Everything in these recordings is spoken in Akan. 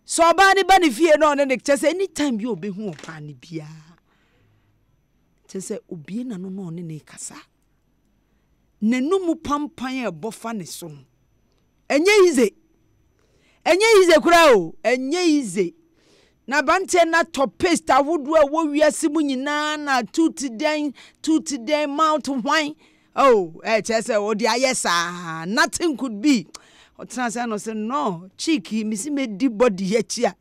Sɛ ɔbaa no ba ne fie na ɔne ne kyɛ sɛ anytime bi a ɔbɛhu ɔbaa no biara, kyɛ sɛ obie n'ano na ɔne ne kasa. N'anum pampan a ɛbɔ fa ne so no, ɛnyɛ easy. Ɛnyɛ easy koraa o, ɛnyɛ easy. Na aberanteɛ no atɔ paste ahodoɔ a ɛwɔ wiase mu nyinaa na tooth dɛn, tooth dɛn, mouth hwan. Oh, ɛkyerɛ sɛ ɔde ayɛ saa, nothing could be. Ɔtena ase na ɔsɛ no, cheek yi, mesi medi body yi akyi a,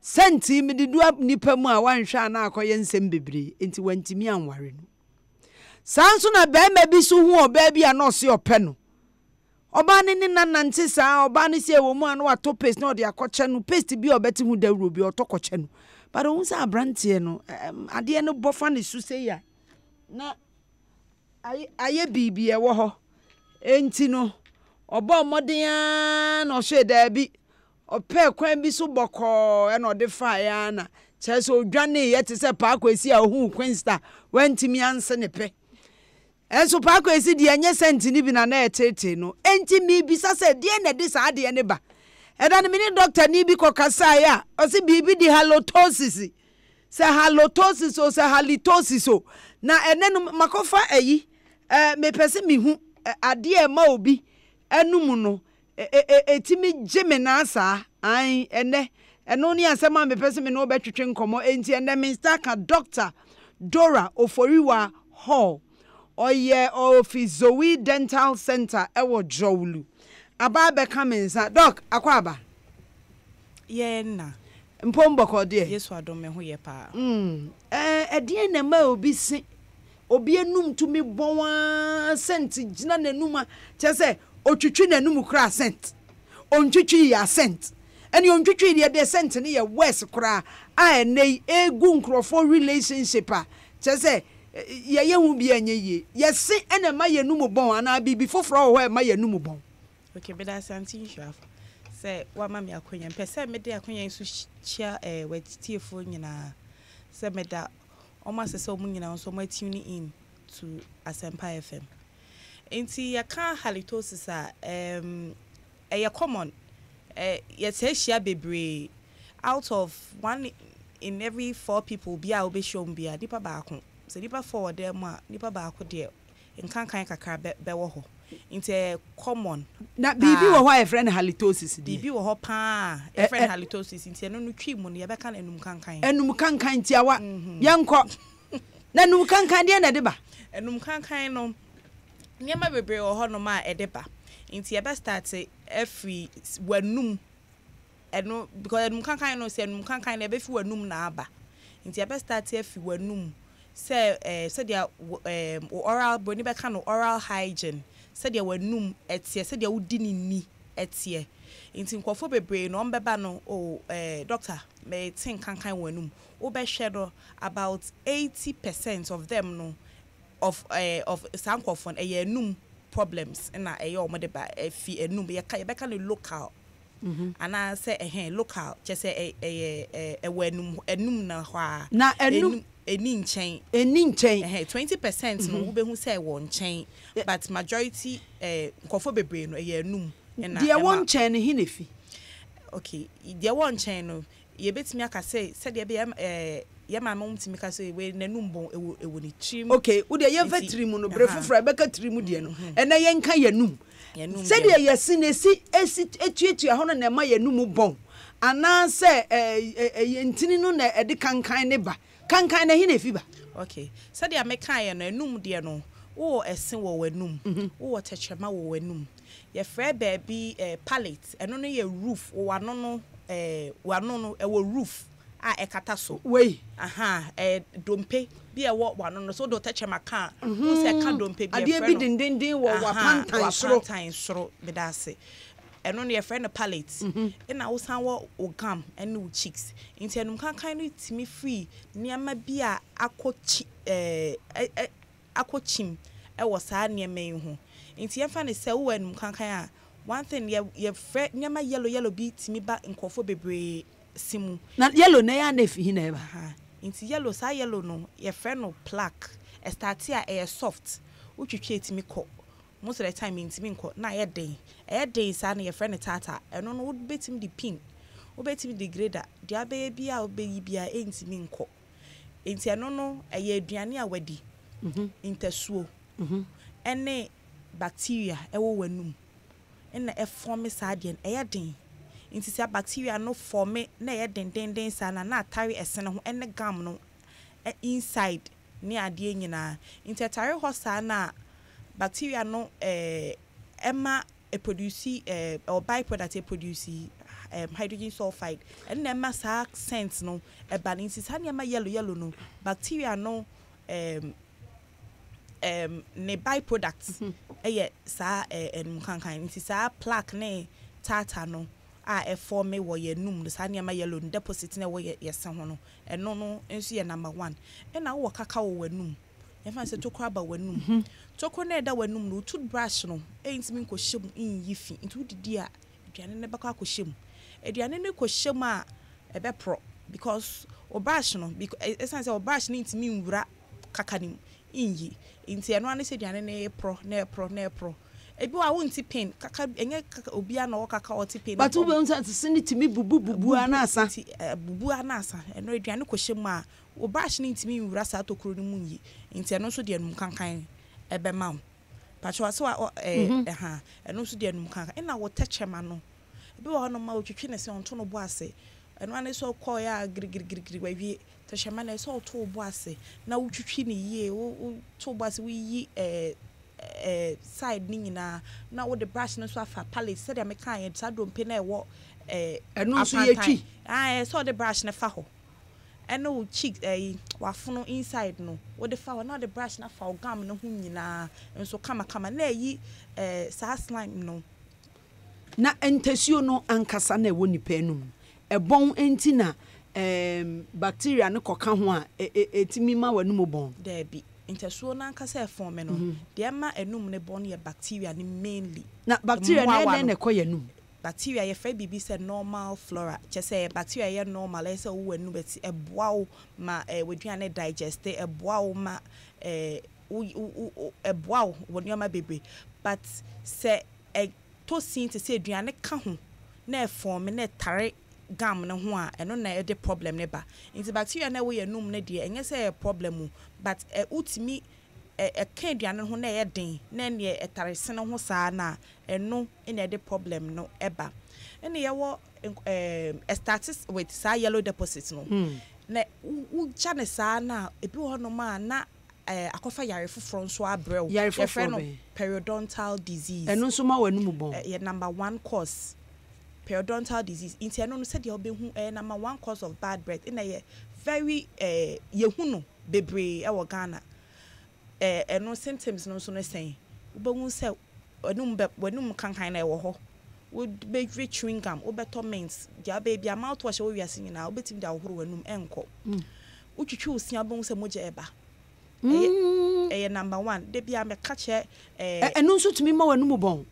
scent yi mede du nipa mu a wanhwɛ a na akɔyɛ nsɛm bebree, nti wantumi anware no. Saa nso na barima bi nso hu ɔbaa bi a na ɔse ɔpɛ no. Ɔbaa no ne no anante saa, ɔbaa no sɛ ɛwɔ mu a na watɔ paste na ɔde akɔkyɛ no, paste bi a ɔbɛte ho dawuro bi ɔtɔ kɔkyɛ no. But ɔhu sɛ aberanteɛ no, adeɛ no bɔ fa ne so sei a, na ayɛ biribi ɛwɔ hɔ. Enti no, ɔbɔɔ mmɔden ara na ɔhwɛɛ daabi. Ɔpɛɛ kwan bi so bɔkɔɔ na ɔde faeɛ ara na kyerɛ sɛ ɔdwaneeɛ te sɛ Paa Kwesi a ɔhuu Queensta wantumi anse ne pɛ. Nso Paa Kwesi deɛ ɛnyɛ sɛnti no bi na na ɛreteetee no. Enti merebisa sɛ deɛn na ɛde saa adeɛ no ba? Ɛda no me ne dɔktani bi kɔkasaeɛ a ɔse biribi de halitosis. Sɛ halitosis o sɛ halitosis o. Na ɛnɛ no makɔfa ayi, eh, mepɛ sɛ mehu adeɛ a ɛma obi anum no Ɛtumi gye me naa saa. Ae, ɛnnɛ, ɛno ne asɛm a mepɛ sɛ me ne wo bɛtwetwe nkɔmmɔ. Enti ɛnnɛ, me nsa ka Dɔkta Dora Oforiwa Hall. Ɔyɛ ɔfi Zoe Dental Centre wɔ Dzorwulu. Aba abɛka me nsa. Dɔk, akɔ aba? Yɛɛ nna. Mpom bɔkɔɔ deɛ? Yesu adom, me ho yɛ paa. Mm, ɛɛ, ɛdeɛn na ɛma obi se Obi anum tumi bɔn ara scent gyina n'anum a, kyerɛ sɛ otwitwi n'anum koraa scent. Ontwitwi yɛ a scent. Ɛnea ontwitwi deɛ deɛ scent no yɛ worse koraa a ɛnnɛ yi egu nkurɔfoɔ relationship a kyerɛ sɛ yɛyɛ ho bi a ɛnyɛ yie. Yɛse ɛna ɛma yɛn anum bɔn anaa biribi foforɔ wɔ hɔ a ɛma yɛn anum bɔn? Okay, meda ase Auntie Nhyira sɛ woama me akwanya. Mepɛ sɛ mede akwanya yi nso kyia eh, w'atiefoɔ nyinaa sɛ meda wɔn asɛ sɛ wɔn nyinaa nso wɔn atune in to Asempa FM. Nti yɛka halitosis a, um, ɛyɛ common. Eh, yɛtaa hyia bebree. Out of one in every four people bi a wobɛhyia wɔn biara, nipa baako. Sɛ nipa four wɔ dan mu a, nipa baako deɛ nkankan kakra bɛ bɛwɔ hɔ. Nti ɛyɛ common Na biribi wɔ paa. hɔ a yɛfrɛ no halitosis deɛ? Biribi wɔ hɔ paa a Ɛ yɛfrɛ no ɛ. halitosis nti ɛno no Twi mu no yɛbɛka no anum kankan. Anum kankan tiawa, yɛnkɔ. Na anum kankan deɛn na ɛde ba? Anum kankan no, nneɛma bebree wɔ hɔnom a ɛde ba. Nti yɛbɛ start afiri w'anum Ɛno because anum kankan no sɛ anum kankan no ɛbɛfi w'anum na aba nti ɛbɛ start afi w'anum sɛ ɛɛ sɛdeɛ wo ɛɛ wo oral broni bɛka no oral hygiene sɛdeɛ w'anum ɛteɛ sɛdeɛ wodi ne ni ɛteɛ nti nkurɔfoɔ bebree no wɔn bɛba no oh ɛɛ doctor mete nkankan wɔ anum wobɛhwɛ no about 80% of them no of ɛɛ of saa nkurɔfoɔ no ɛyɛ anum problems na ɛyɛ wɔn de ba ɛfi anum yɛka yɛbɛka no local. Anaa sɛ ɛhɛn, local, kyerɛ sɛ ɛyɛ ɛwɔ anum anum no hɔ ara. Na anum. Ɛnni nkyɛn. Ɛnni nkyɛn. Ɛhɛn, 20% no wobɛhu sɛ ɛwɔ nkyɛn, but majority ɛɛ nkurɔfoɔ bebree no ɛyɛ anum na ɛma. Deɛ ɛwɔ nkyɛn no he na ɛfi? Okay, deɛ ɛwɔ nkyɛn no, Yɛbɛtumi aka sɛ, sɛdeɛ ɛbɛyɛ a yɛn maame nom tumi ka sɛ wei n'anum bɔn, ɛwɔ ɛwɔ ne tirim. Okay, wo deɛ yɛmfa Nti, tirim no, bere aha. foforɔ a yɛbɛka tirim deɛ no, ɛnnɛ yɛnka yɛn anum. Yɛn anum deɛ Sɛdeɛ no. yɛse no ɛsi ɛsi ɛtuatua hɔ no na ɛma yɛn anum bɔn, anaasɛ ɛ ɛ yɛn ntini no na ɛde kankan no ba? Kankan no ɛhe na ɛfi ba? Okay, sɛdeɛ mekaeɛ no, anum deɛ no, wowɔ ɛse wɔ w'anum, wowɔ tɛkyerɛma wɔ w'anum. Yɛfrɛ baabi eh, palate, ɛno no yɛ roof, wɔ w'ano no eh, w'ano no, ɛwɔ roof a ɛkata so. Wei. Aha, eh, dompe bi a ɛwɔ w'ano no, sɛ wode wo tɛkyerɛma ka a, wohu sɛ ɛka dompe bi, Adeɛ yɛfrɛ bi no. dendenden wɔ Aha, w'apantan soro. w'apantan soro, meda ase. Ɛno no yɛfrɛ no palate. Ɛna wosan wɔ wo gum ne wo cheeks. Nti anumkankan no tumi firi nneɛma bi a akɔ kyi eh, ɛ, ɛ, akɔkyim wɔ saa nneɛma yi ho. Nti yɛmfa no sɛ wowɔ anum kankan a, one thing yɛ yɛfrɛ nneɛma yellow yellow bi tumi ba nkurɔfoɔ bebree se mu. Na yellow no ɛyɛ a na ɛfi he na ɛba? Aha, nti yellow, saa yellow no yɛfrɛ no plaque. Ɛstarte a ɛyɛ soft, wotwitwi a ɛtumi kɔ. Most of the time ɛntumi nkɔ, na ayɛ den. Ɛyɛ den saa no yɛfrɛ no tartar. Ɛno no wobɛtumi de pin. Wobɛtumi de grader, deɛ wobɛyɛ biara a wobɛyi biara ɛntumi nkɔ. Nti ɛno no ɛyɛ aduane a wadi, ntasuo, ɛne bacteria ɛwɔ w'anum na ɛfɔme saa adeɛ no, ɛyɛ den. Nti saa bacteria no fɔme na ɛyɛ dendenden saa no a, na atare ɛse no ho ɛne gum no inside ne adeɛ nyinaa. Nti ɛtare hɔ saa no a, bacteria no ɛma ɛproduce ɛwɔ by product ɛproduce hydrogen sulfide, ɛno na ɛma saa scent no ɛba no. Nti saa nneɛma yellow yellow no, bacteria no ne by product ɛyɛ saa ɛnum kankan. Nti saa plaque ne tartar no a ɛfɔme wɔ yɛn num no, saa nneɛma yellow no, deposit na ɛwɔ yɛ se ho no, ɛno no nso yɛ number one. Ɛna wowɔ kaka wɔ w'anum, yɛmfa no sɛ tokuro aba w'anum, tokuro no a ɛda w'anum no, wo toothbrush no ɛntumi nkɔhyɛ mu nyi fi. Nti wodidi a, aduane no bɛkɔ akɔhyɛ mu. Aduane no kɔhyɛ mu a, ɛbɛporɔ because wo brush no, ɛsiane sɛ wo brush no ntumi nwura kaka no mu nyi. Nti ɛno ara ne sɛ aduane no reporɔ na ɛporɔ na ɛporɔ. Ebi wɔ hɔ a wonte pain, kaka ɛnyɛ kaka obiara na ɔwɔ kaka a ɔte pain. But wobɛhu sɛ se no tumi bubu bubu ara na asa. Nti bubu ara na asa. Ɛno aduane kɔhyɛ mu a, wo brush no ntumi nwura saa tokuro no mu nyi. Nti ɛno nso deɛ anum kankan ɛbɛma wo. Pakyɛ wase wa ɛɛ ɛha ɛno nso deɛ anum kankan. Ɛna wo tɛkyɛma no, ebi wɔ hɔnom a otwitwi ne se ɔnto no bo ase. Ɛno ara ne sɛ ɔkɔeɛ a girigirigirigiri wawie. Tɛkyɛma no ɛsɛ sɛ woto wo bo ase na wotwitwi no yie. Wo woto wo bo ase woyi ɛɛ ɛɛ side no nyinaa na wode brush no nso afa palate sɛdeɛ mekaeɛ saa dompe no a ɛwɔ ɛɛ Ɛno nso apantan. yɛtwi? Ae ɛsɛ sɛ wode brush no fa hɔ. Ɛne wo cheek ɛyi w'afono inside no wode fa hɔ na wode brush no afa wo gum no ho nyinaa nso kamakama na ayi ɛɛ saa slime no. Na ntasuo no ankasa na ɛwɔ nipa anum no, ɛbɔn nti na ɛɛm bacteria no kɔka ho a ɛtumi ma w'anum bɔn? Daabi, ntasuo no ankasa a ɛfɔme no, deɛ ɛma anum no bɔn yɛ bacteria no mainly. Na bacteria no ɛyɛ Mmoawa dɛn no. na ɛkɔ yɛn anum? Bacteria, yɛfrɛ biribi sɛ normal flora, kyerɛ sɛ ɛyɛ bacteria a ɛyɛ normal, ɛyɛ sɛ wowɔ w'anum, ɛti ɛboa wo ma ɛɛ w'aduane digest, ɛboa wo ma ɛɛ wo wo wo ɛboa wo wɔ nneɛma bebree. But sɛ ɛtɔ sin te sɛ aduane ka ho na ɛfɔme na ɛtare gum no ho a, ɛno na ɛde problem no ba. Nti bacteria no a ɛwɔ yɛn anum no deɛ, ɛnyɛ sɛ ɛyɛ problem o, but ɛ wotumi ɛ ɛka aduane no ho na ɛyɛ den na ɛneɛ ɛtare se no ho saa no a, ɛno na ɛde problem no ɛba. Ɛna yɛwɔ ɛɛ ɛstarte with saa yellow deposit no. Na wo wogya no saa no a, ebi wɔ hɔnom a na ɛɛ akɔfa yare foforɔ nso abrɛ wo. Yare Yɛfrɛ foforɔ no bɛn? periodontal disease. Ɛno nso ma w'anum bɔn? Ɛyɛ number one cause. Periodontal disease. Nti ɛno no sɛdeɛ wobɛhu ɛyɛ number one cause of bad breath. Ɛna ɛyɛ very ɛɛ yɛhu no bebree ɛwɔ Ghana. Ɛɛ ɛno symptoms no nso ne sɛn? Wobɛhu sɛ w'anum bɛ w'anum kankan no ɛwɔ hɔ. Wobɛwe chewing gum, wobɛtɔ mint, deɛ wobɛyɛ biara mouthwash a ɛwɔ wiase nyinaa wobɛtumi de ahohoro w'anum ɛnkɔ. Wotwitwi wo se a wobɛhu sɛ mogya ɛba. Ɛyɛ ɛyɛ number one. Da biara mɛka kyerɛ ɛɛ. Ɛno nso tumi ma w'anum bɔn?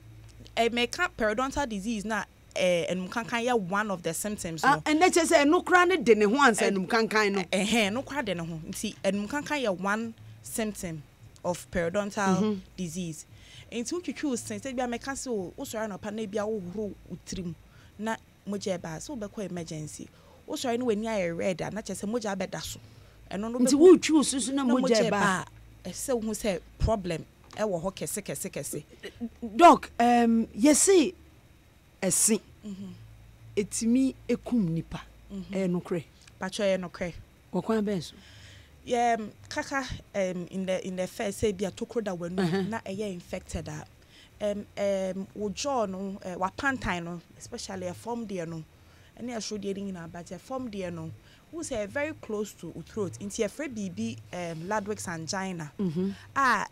Ɛ mɛka periodontal disease na ɛɛ anum kankan yɛ one of the symptoms Ah, no. ɛnɛ kyerɛ sɛ ɛno koraa ne de ne ho ansa anum kankan no. Ɛhɛn, ɛno koraa de ne ho. Nti anum kankan yɛ one symptom of periodontal disease. Nti wotwitwi wo se, sɛ ebia mɛka sɛ o, wosɔre anɔpa na ebia wohohoro wo tirim na mogya ɛba a, sɛ wobɛkɔ emergency. Wosɔre na w'ani ayɛ red a, na kyerɛ sɛ mogya abɛda so. Ɛno no Nti wobɛhu wotwi wo se so na na mogya mogya ɛba ɛba a. a, ɛsɛ sɛ wohu sɛ problem ɛwɔ hɔ kɛse kɛse kɛse. Doc, yɛse ɛse ɛtumi ɛkum nipa, ɛyɛ nokorɛ? Pakyɛ ɛyɛ nokorɛ. Wɔ kwan bɛn so? Yɛ kaka in the first sɛ ebia tokuro da w'anum na ɛyɛ infected a, wo jaw no, w'apantan no, especially ɛfam deɛ no ɛne ɛsoro deɛ no nyinaa, but ɛfam deɛ no, wohu sɛ ɛyɛ very close to wo throat, nti yɛfrɛ biribi Ludwig's angina a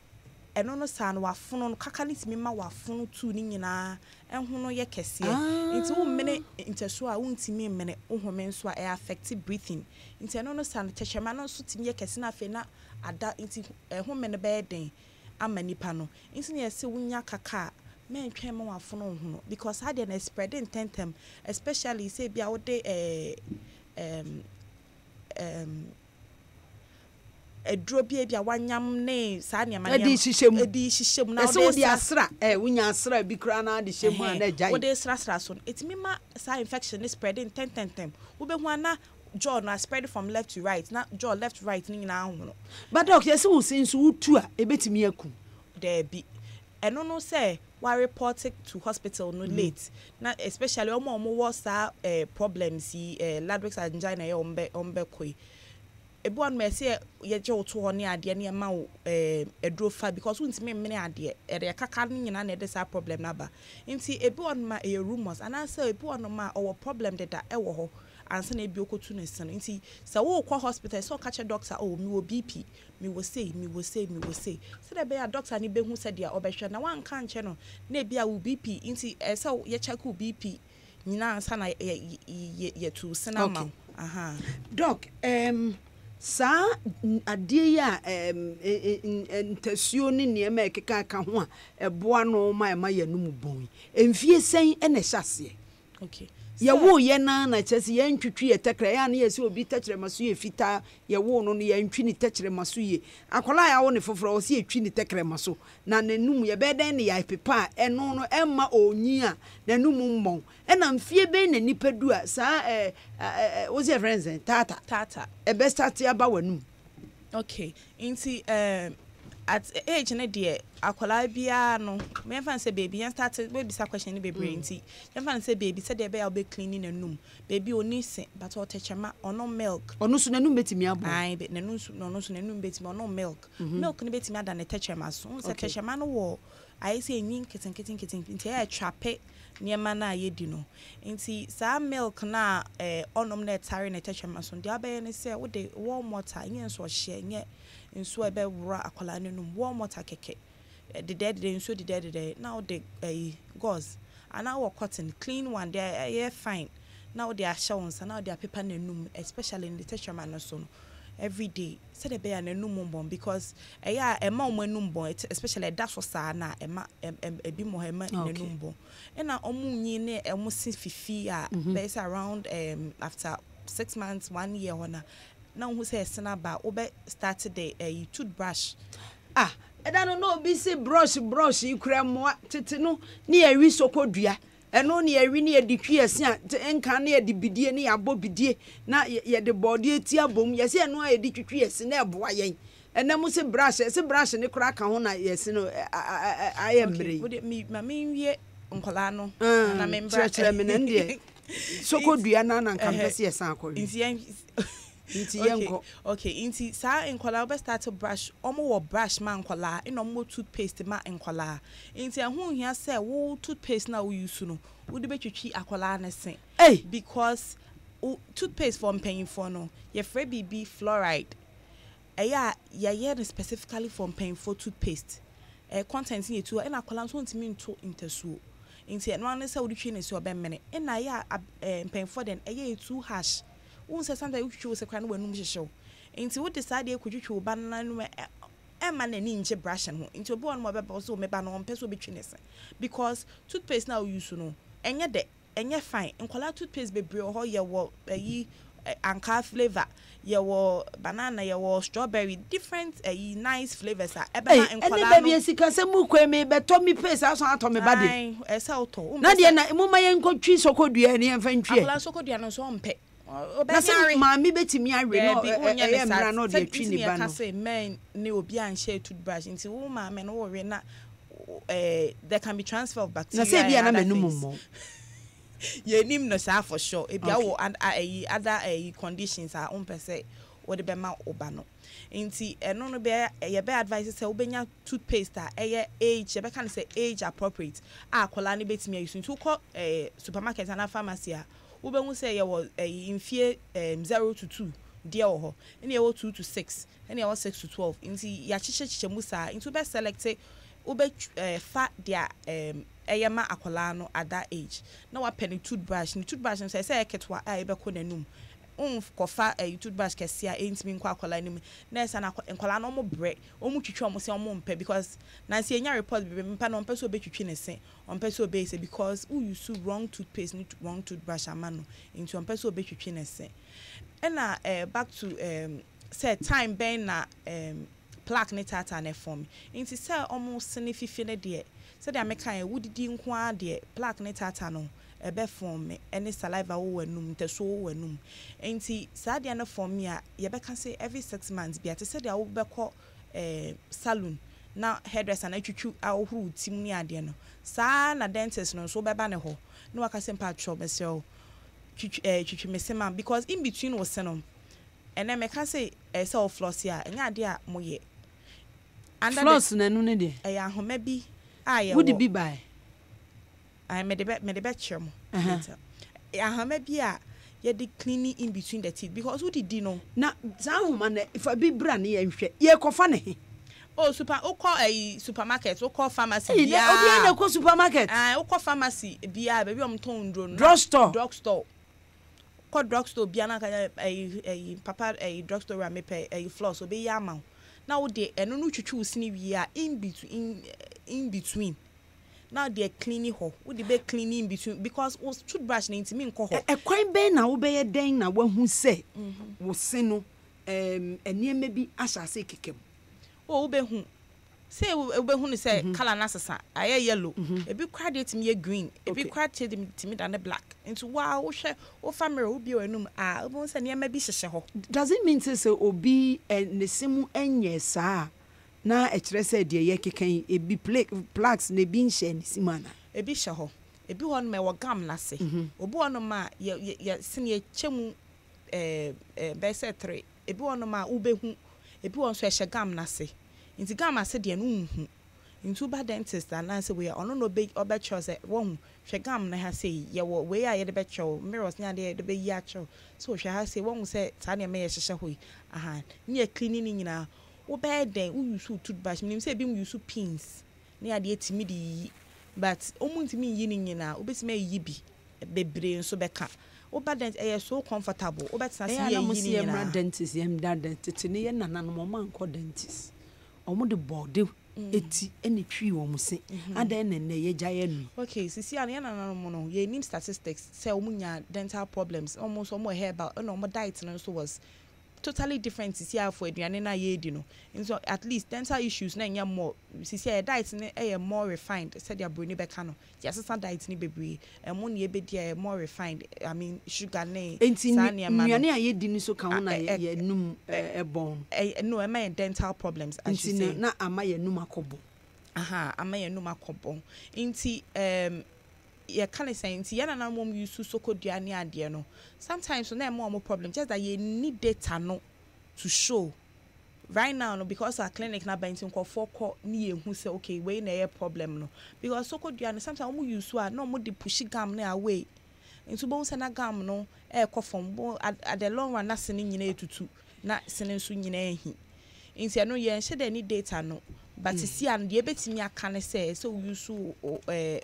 ɛno no saa no w'afono no kaka no tumi ma w'afono tu ne nyinaa ɛho no yɛ kɛseɛ. Nti wommene ntasuo a wontumi mmene, wo home nso a ɛyɛ affect breathing. Nti ɛno no saa no tɛkyerɛma no nso tumi yɛ kɛse na afei na ada, nti ɛhome no bɛyɛ den ama nipa no. Nti na yɛse wonya kaka a mɛntwɛn ma w'afono nhono because saa deɛ no ɛspread ntɛntɛm, especially sɛ ebia wode ɛɛ um, um, aduro bi a ebi a wanyam ne saa nneɛma Ɛde nneɛma hyehyɛ mu. ɛde hyehyɛ mu na Ɛsɛ wode wode sra asra ɛ wonya asra bi koraa na ade hyɛ mu a na agyae. Wode srasra so no, ɛtumi ma saa infection no spread ntɛntɛntɛm. Wobɛhu a na jaw no spread from left to right, na jaw left right no nyinaa ahono. But doc, yɛsɛ wo se nso wotu a, ɛbɛtumi akum? Daabi. Ɛno no sɛ wa report to hospital no late, na especially ɔmo a ɔmo wɔ saa problems yi, Ludwig's angina yɛ ɔmo bɛ ɔmo bɛkɔ yi. Ebi wɔ hɔ nom a ɛsɛ yɛgye wo to hɔ ne adeɛ ne yɛma wo aduro fa because wontumi mmene adeɛ, ɛde ɛkaka no nyinaa na ɛde saa problem no aba. Nti ebi wɔ hɔ nom a ɛyɛ rumours anaasɛ ebi wɔ hɔ nom a ɔwɔ problem deda ɛwɔ hɔ ansa na ebi ɔkɔtu ne se no. Nti sɛ wokɔ hospital ɛsɛ sɛ ɔka kyerɛ doctor, oh, mewɔ BP, mewɔ sei, mewɔ sei, mewɔ sei, sɛdeɛ ɛbɛyɛ a doctor no bɛhu sɛdeɛ ɔbɛhwɛ na wanka ankyerɛ no na ebi a wo BP nti ɛsɛ sɛ yɛ check wo BP nyinaa ansa na yɛtu wo sene ama wo. Aha. Doc, saa adeɛ yi a ntasuo ne nneɛma a ɛkeka ka ho a ɛboa no ma ɛma yɛn anum bɔn yi, mfie sɛn na ɛhyɛ aseɛ? Yɛwoo yɛn ara na kyerɛ sɛ yɛntwitwi yɛn tɛkrɛ, ɛyɛ a na yɛsɛ obi tɛkyerɛma so yɛ fitaa, yɛwoo no no yɛntwi ne tɛkyerɛma so yie. Akwadaa a yɛawo no foforɔ ɛwɔ sɛ yɛtwi ne tɛkrɛma so na n'anum yɛbɛyɛ dɛn na yɛapepa a ɛno no ɛmma ɔnyin a n'anum mmɔn. Ɛna mfie bɛn na nipa du a saa ɛɛ ɛɛ wose yɛfrɛ no sɛn taata Taata. ɛbɛ starte aba w'anum? Okay, nti ɛɛm at age no deɛ akwadaa biara no yɛmfa no sɛ baby yɛn start wobisa question no bebree nti yɛmfa no sɛ baby sɛdeɛ ɛbɛyɛ a wobɛ clean n'anum. Baby ɔnni se but ɔtɛkyɛma, ɔnom milk. Ɔno nso n'anum bɛtumi abɔ? Ae, n'anum nso ɔno nso n'anum bɛtumi, ɔnom milk. Milk no bɛtumi ada ne tɛkyerɛma so. Wohu sɛ tɛkyerɛma no wɔ ayɛ sɛ enwi nketenkete nketenkete nti ɛyɛ a ɛtrape nneɛma no a yɛdi no. Nti saa milk no a ɔnom na ɛtare ne tɛkyerɛma so no, deɛ wobɛyɛ ne sɛ wode warm water, ɛnyɛ nsuohyeɛ, ɛnyɛ nsuo a ɛbɛwora akwadaa no anum, warm water kɛkɛ, dedɛɛdedɛɛ, nsuo dedɛɛdedɛɛ, na wode ɛyi gauze anaa wowɔ cotton, clean one, deɛ ɛyɛ fine, na wode ahyɛ wo nsa na wode apepa n'anum, especially ne tɛkyerɛma no so no everyday sɛdeɛ ɛbɛyɛ a n'anum mmɔn because ɛyɛ a ɛma wɔn anum bɔn, especially ɛda so saa no a ɛma ebi wɔ hɔ a ɛma n'anum bɔn. Ɛna wɔn nyin ne wɔn se fifi a bɛyɛ sɛ around after 6 months, one year hɔ na na wohu sɛ ɛsene aba a, wobɛ start de ɛyi toothbrush. Ah, ɛda no na obi se brush brush yi kura mmoa tete no ne yɛwe sɔkɔdua ɛno ne yɛwe ne yɛde twi ɛse a nka ne yɛde bidie ne yɛabɔ bidie na yɛde bɔɔdeɛ ti abom yɛse ɛno a yɛde twitwi ɛse na ɛboa yɛn. Ɛnɛ mo se brush, ɛse brush ne koraa ka ho na yɛse no ayɛ mmerɛ yi. Wode me ma menwie nkɔlaa no na membra. Kyerɛkyerɛ me na ndeɛ sɔkɔdua no na nka mpɛ sɛ yɛsan akɔwe. Nti yɛn Nti yɛnkɔ. Okay, nti saa nkɔlaa wobɛ start brush, ɔmo wɔ brush ma nkɔlaa ɛna ɔmo wɔ toothpaste ma nkɔlaa. Nti ɛho nhia sɛ wo toothpaste na wo use no wode bɛtwitwi akɔlaa ne se. Ei! Because wo toothpaste for mpanyinfoɔ no yɛfrɛ biribi fluoride. Ɛyɛ a yɛyɛ no specifically for mpanyinfoɔ toothpaste. Content no yɛ too ɛna akwadaa nso ntumi nto ntasuo. Nti ɛno ara ne sɛ wode twi ne se ɔbɛmene. Ɛna ɛyɛ a mpanyinfoɔ deɛ no ɛyɛ yɛ too harsh. Wohu sɛ sometimes wotwitwi wo se koraa na w'anum hyehye wo. Nti wode saa adeɛ kɔtwitwi wo ba no n'anum a ɛmma n'ani ngye brushing ho. Nti obi wɔ hɔ nom a ɔbɛba ɔse oh me ba no ɔmpɛ sɛ ɔbɛtwi ne se because toothpaste no a wo use no ɛnyɛ dɛ. Ɛnyɛ fine. Nkwadaa toothpaste bebree wɔ hɔ, yɛwɔ ɛyi ankaa flavour, yɛwɔ banana, yɛwɔ strawberry, different ɛyi nice flavours a Ei, ɛbɛma ɛne nkwadaa baabi no. a sikasɛm mu kɔ yi, merebɛtɔ me paste asan atɔ me ba de. Ae, ɛsɛ sɛ wotɔ. Na Wompɛ deɛ sɛ. na momma yɛnkɔtwi sɔkɔdua ne yɛmfa ntwi ɛ. Akwadaa sɔkɔdua no nso ɔmpɛ. Na Ɔbɛnyare. sɛ maame bɛtumi awe na Daabi, wonyɛ ne ɛyɛ saa. mmara na ɔde Sɛ atwi nti ne na ba yɛka no. sɛ mɛn ne obi anhyɛ toothbrush nti wo maame no wowe na there can be transfer of Na bacteria sɛ and ebia na other m'anum things. mmɔn. Yɛnim no saa for sure. Ebia wɔ ɛyi other ɛyi conditions a wompɛ sɛ wode bɛma wo ba no. Nti ɛno no bɛ yɛbɛ advice sɛ wobɛnya toothpaste a ɛyɛ age, yɛbɛka no sɛ age appropriate a akwadaa no bɛtumi ayi so. Nti wokɔ supermarket anaa pharmacy a, wobɛhu sɛ yɛwɔ ɛyi mfie 0 to 2 deɛ wɔ hɔ, ɛna yɛwɔ 2 to 6, ɛna yɛwɔ 6 to 12. Nti yɛakyekyɛkyekyɛ mu saa. Nti wobɛ select, wobɛ fa deɛ ɛyɛ ma akwadaa no at that age na wapɛ ne toothbrush. Ne toothbrush no sɛ ɛsɛ ɛyɛ ketewa a ɛbɛkɔ n'anum. Wonkɔfa ɛyi toothbrush kɛseɛ a ɛntumi nkɔ akwadaa anim na ɛsa na nkwadaa no ɔmo brɛ, ɔmo twitwi ɔmo se ɔmo mpɛ because nansi enya report bebree mpa no ɔmpɛ sɛ ɔbɛtwitwi ne se, ɔmpɛ sɛ ɔbɛyɛ sɛ because wo use wrong toothpaste ne wrong toothbrush ama no nti ɔmpɛ sɛ ɔbɛtwitwi ne se. Ɛna back to Sɛ time bɛn na ɛɛm plaque ne taataa no ɛfɔme. Nti sɛ ɔmo sene fifi no deɛ, sɛdeɛ mekaeɛ wodidi nko ara deɛ plaque ne taataa no ɛbɛ fɔme ɛne saliva wɔ w'anum, ntasuo wɔ w'anum. Nti saa adeɛ no fɔme a, yɛbɛka sɛ every 6 months bia, te sɛdeɛ wobɛkɔ saloon na hairdresser no atwitwi ahohoro wo ti mu ne adeɛ no, saa ara na dentist no nso wobɛba ne hɔ na waka sɛ mpakyɛw mesrɛ wo twitwi twitwi me se ma because in between wo se no, ɛnɛ meka sɛ ɛyɛ sɛ wo floss a, ɛnyɛ adeɛ a moyɛ. Under the Floss no ɛno ne deɛ? Ɛyɛ ahoma bi a yɛwɔ. Wode bi bae? Ae, mede bɛkyerɛ mo later. Ahoma bi a yɛde cleaning in between the teeth because wodidi no. Na saa ahoma no, fa bi bra ne yɛnhwɛ. Yɛrekɔfa no he? Oh, super, wokɔ ayi supermarket, wokɔ pharmacy Ei, nɛ obiara na biaa. ɛkɔ supermarket? Ae, wokɔ pharmacy biaa, baabi a wɔtɔn nnuro no, na Drug store? Drug store. Kɔ drug store biaa na ka kyerɛ ayi papa ayi drug store wura mepɛ ayi floss, obeyi ama wo. Na wode ɛno no twitwi wo sene wie a, in between na wode acleani hɔ, wode bɛ cleani in between because wo toothbrush no ntumi nkɔ hɔ. Ɛkwan bɛn na wobɛyɛ dɛn na woahu sɛ wo se no nneɛma bi ahyɛ ase rekeka mu? Oh, wobɛhu. Sɛ wobɛhu no sɛ colour no asesa, ayɛ yellow, ebi koraa deɛ tumi yɛ green, ebi koraa deɛ tumi dane black. Nti wo ara wohwɛ, wofa mirror wobue w'anum a, wobɛhu sɛ nneɛma bi hyehyɛ hɔ. Does it mean sɛ sɛ obi ne se mu nyɛɛ saa a, na ɛkyerɛ sɛ deɛ yɛrekeka yi, ebi plaques no ebi nhyɛɛ ne se mu anaa? Ebi hyɛ hɔ. Ebi wɔ hɔnom a ɛwɔ gum no ase. Obi wɔ hɔnom a yɛ yɛ se no yɛkyɛ mu bɛyɛ sɛ three. Ebi wɔ hɔnom a wobɛhu, ebi wɔ hɔ nso a ɛhyɛ gum no ase. Nti gum ase deɛ no wonhu. Nti woba dentist anaasɛ wei a, ɔno na ɔbɛ ɔbɛkyerɛ wo sɛ woahu, hwɛ gum no ha sei, yɛwɔ wei a yɛde bɛkyerɛ wo, mirrors ne adeɛ a yɛde bɛyi akyerɛ wo sɛ hwɛ ha sei, woahu sɛ saa nneɛma yi a ɛhyehyɛ hɔ yi, ahaa, ne yɛ clean ne nyinaa. Wobɛyɛ dɛn, wo use wo toothbrush, menim sɛ ebinom use pins ne adeɛ tumi de yiyi but wɔn ntumi nyi ne nyinaa, wobɛtumi ayiyi bi, bebree nso bɛka. Woba dent, ɛyɛ so comfortable, wobɛtena ase Ɛyɛ a ne na yɛayiyi wɔse ne yɛmmra nyinaa. dentist, yɛmmra dentist. Tete no yɛn nananom wɔn ankɔ dentist. Wɔn de bɔɔde ti na etwii wɔn se. Adɛn na nnɛ yɛagyae anu yi? Okay, sisi a no yɛn nananom no yɛnnim statistics sɛ wɔn nya dental problems, wɔn nso wɔn wɔ herbal ɛna wɔn diet no nso was totally different sisi a for aduane no a yɛredi no. Nso at least dental issues no ɛnyɛ more, sisi a yɛ diet no yɛ more refined sɛdeɛ broni bɛka no. Yɛasesa diet no bebree. Ɛmo na yɛbɛdi a ɛyɛ more refined, I mean sugar ne Enti saa nneɛma no. nnuane a yɛdi no nso ka ho na yɛn anum bɔn no? No, ɛma yɛn dental problems, I should Nti say. no na ama yɛn anum akɔ bɔn? Aha, ama yɛn anum akɔ bɔn. Nti um, yɛka no sɛn, nti yɛn nananom wɔn use sokodua ne adeɛ no, sometimes no na ɛma wɔn problem, just that yɛnni data no to show. Right now no because our clinic no aba nti nkurɔfoɔ kɔ ne yɛhu sɛ okay wei na ɛyɛ problem no, because sokodua no sometimes wɔn use a na wɔn de push gum no away, nti wobɛhu sɛ na gum no ɛrekɔ fam, wobɛhu at the long run na se no nyinaa etutu na se no nso nyinaa ahi, nti ɛno yɛnhyɛ da ni data no, but sisi a no deɛ ebetumi aka ne sɛ ɛsɛ wo use wo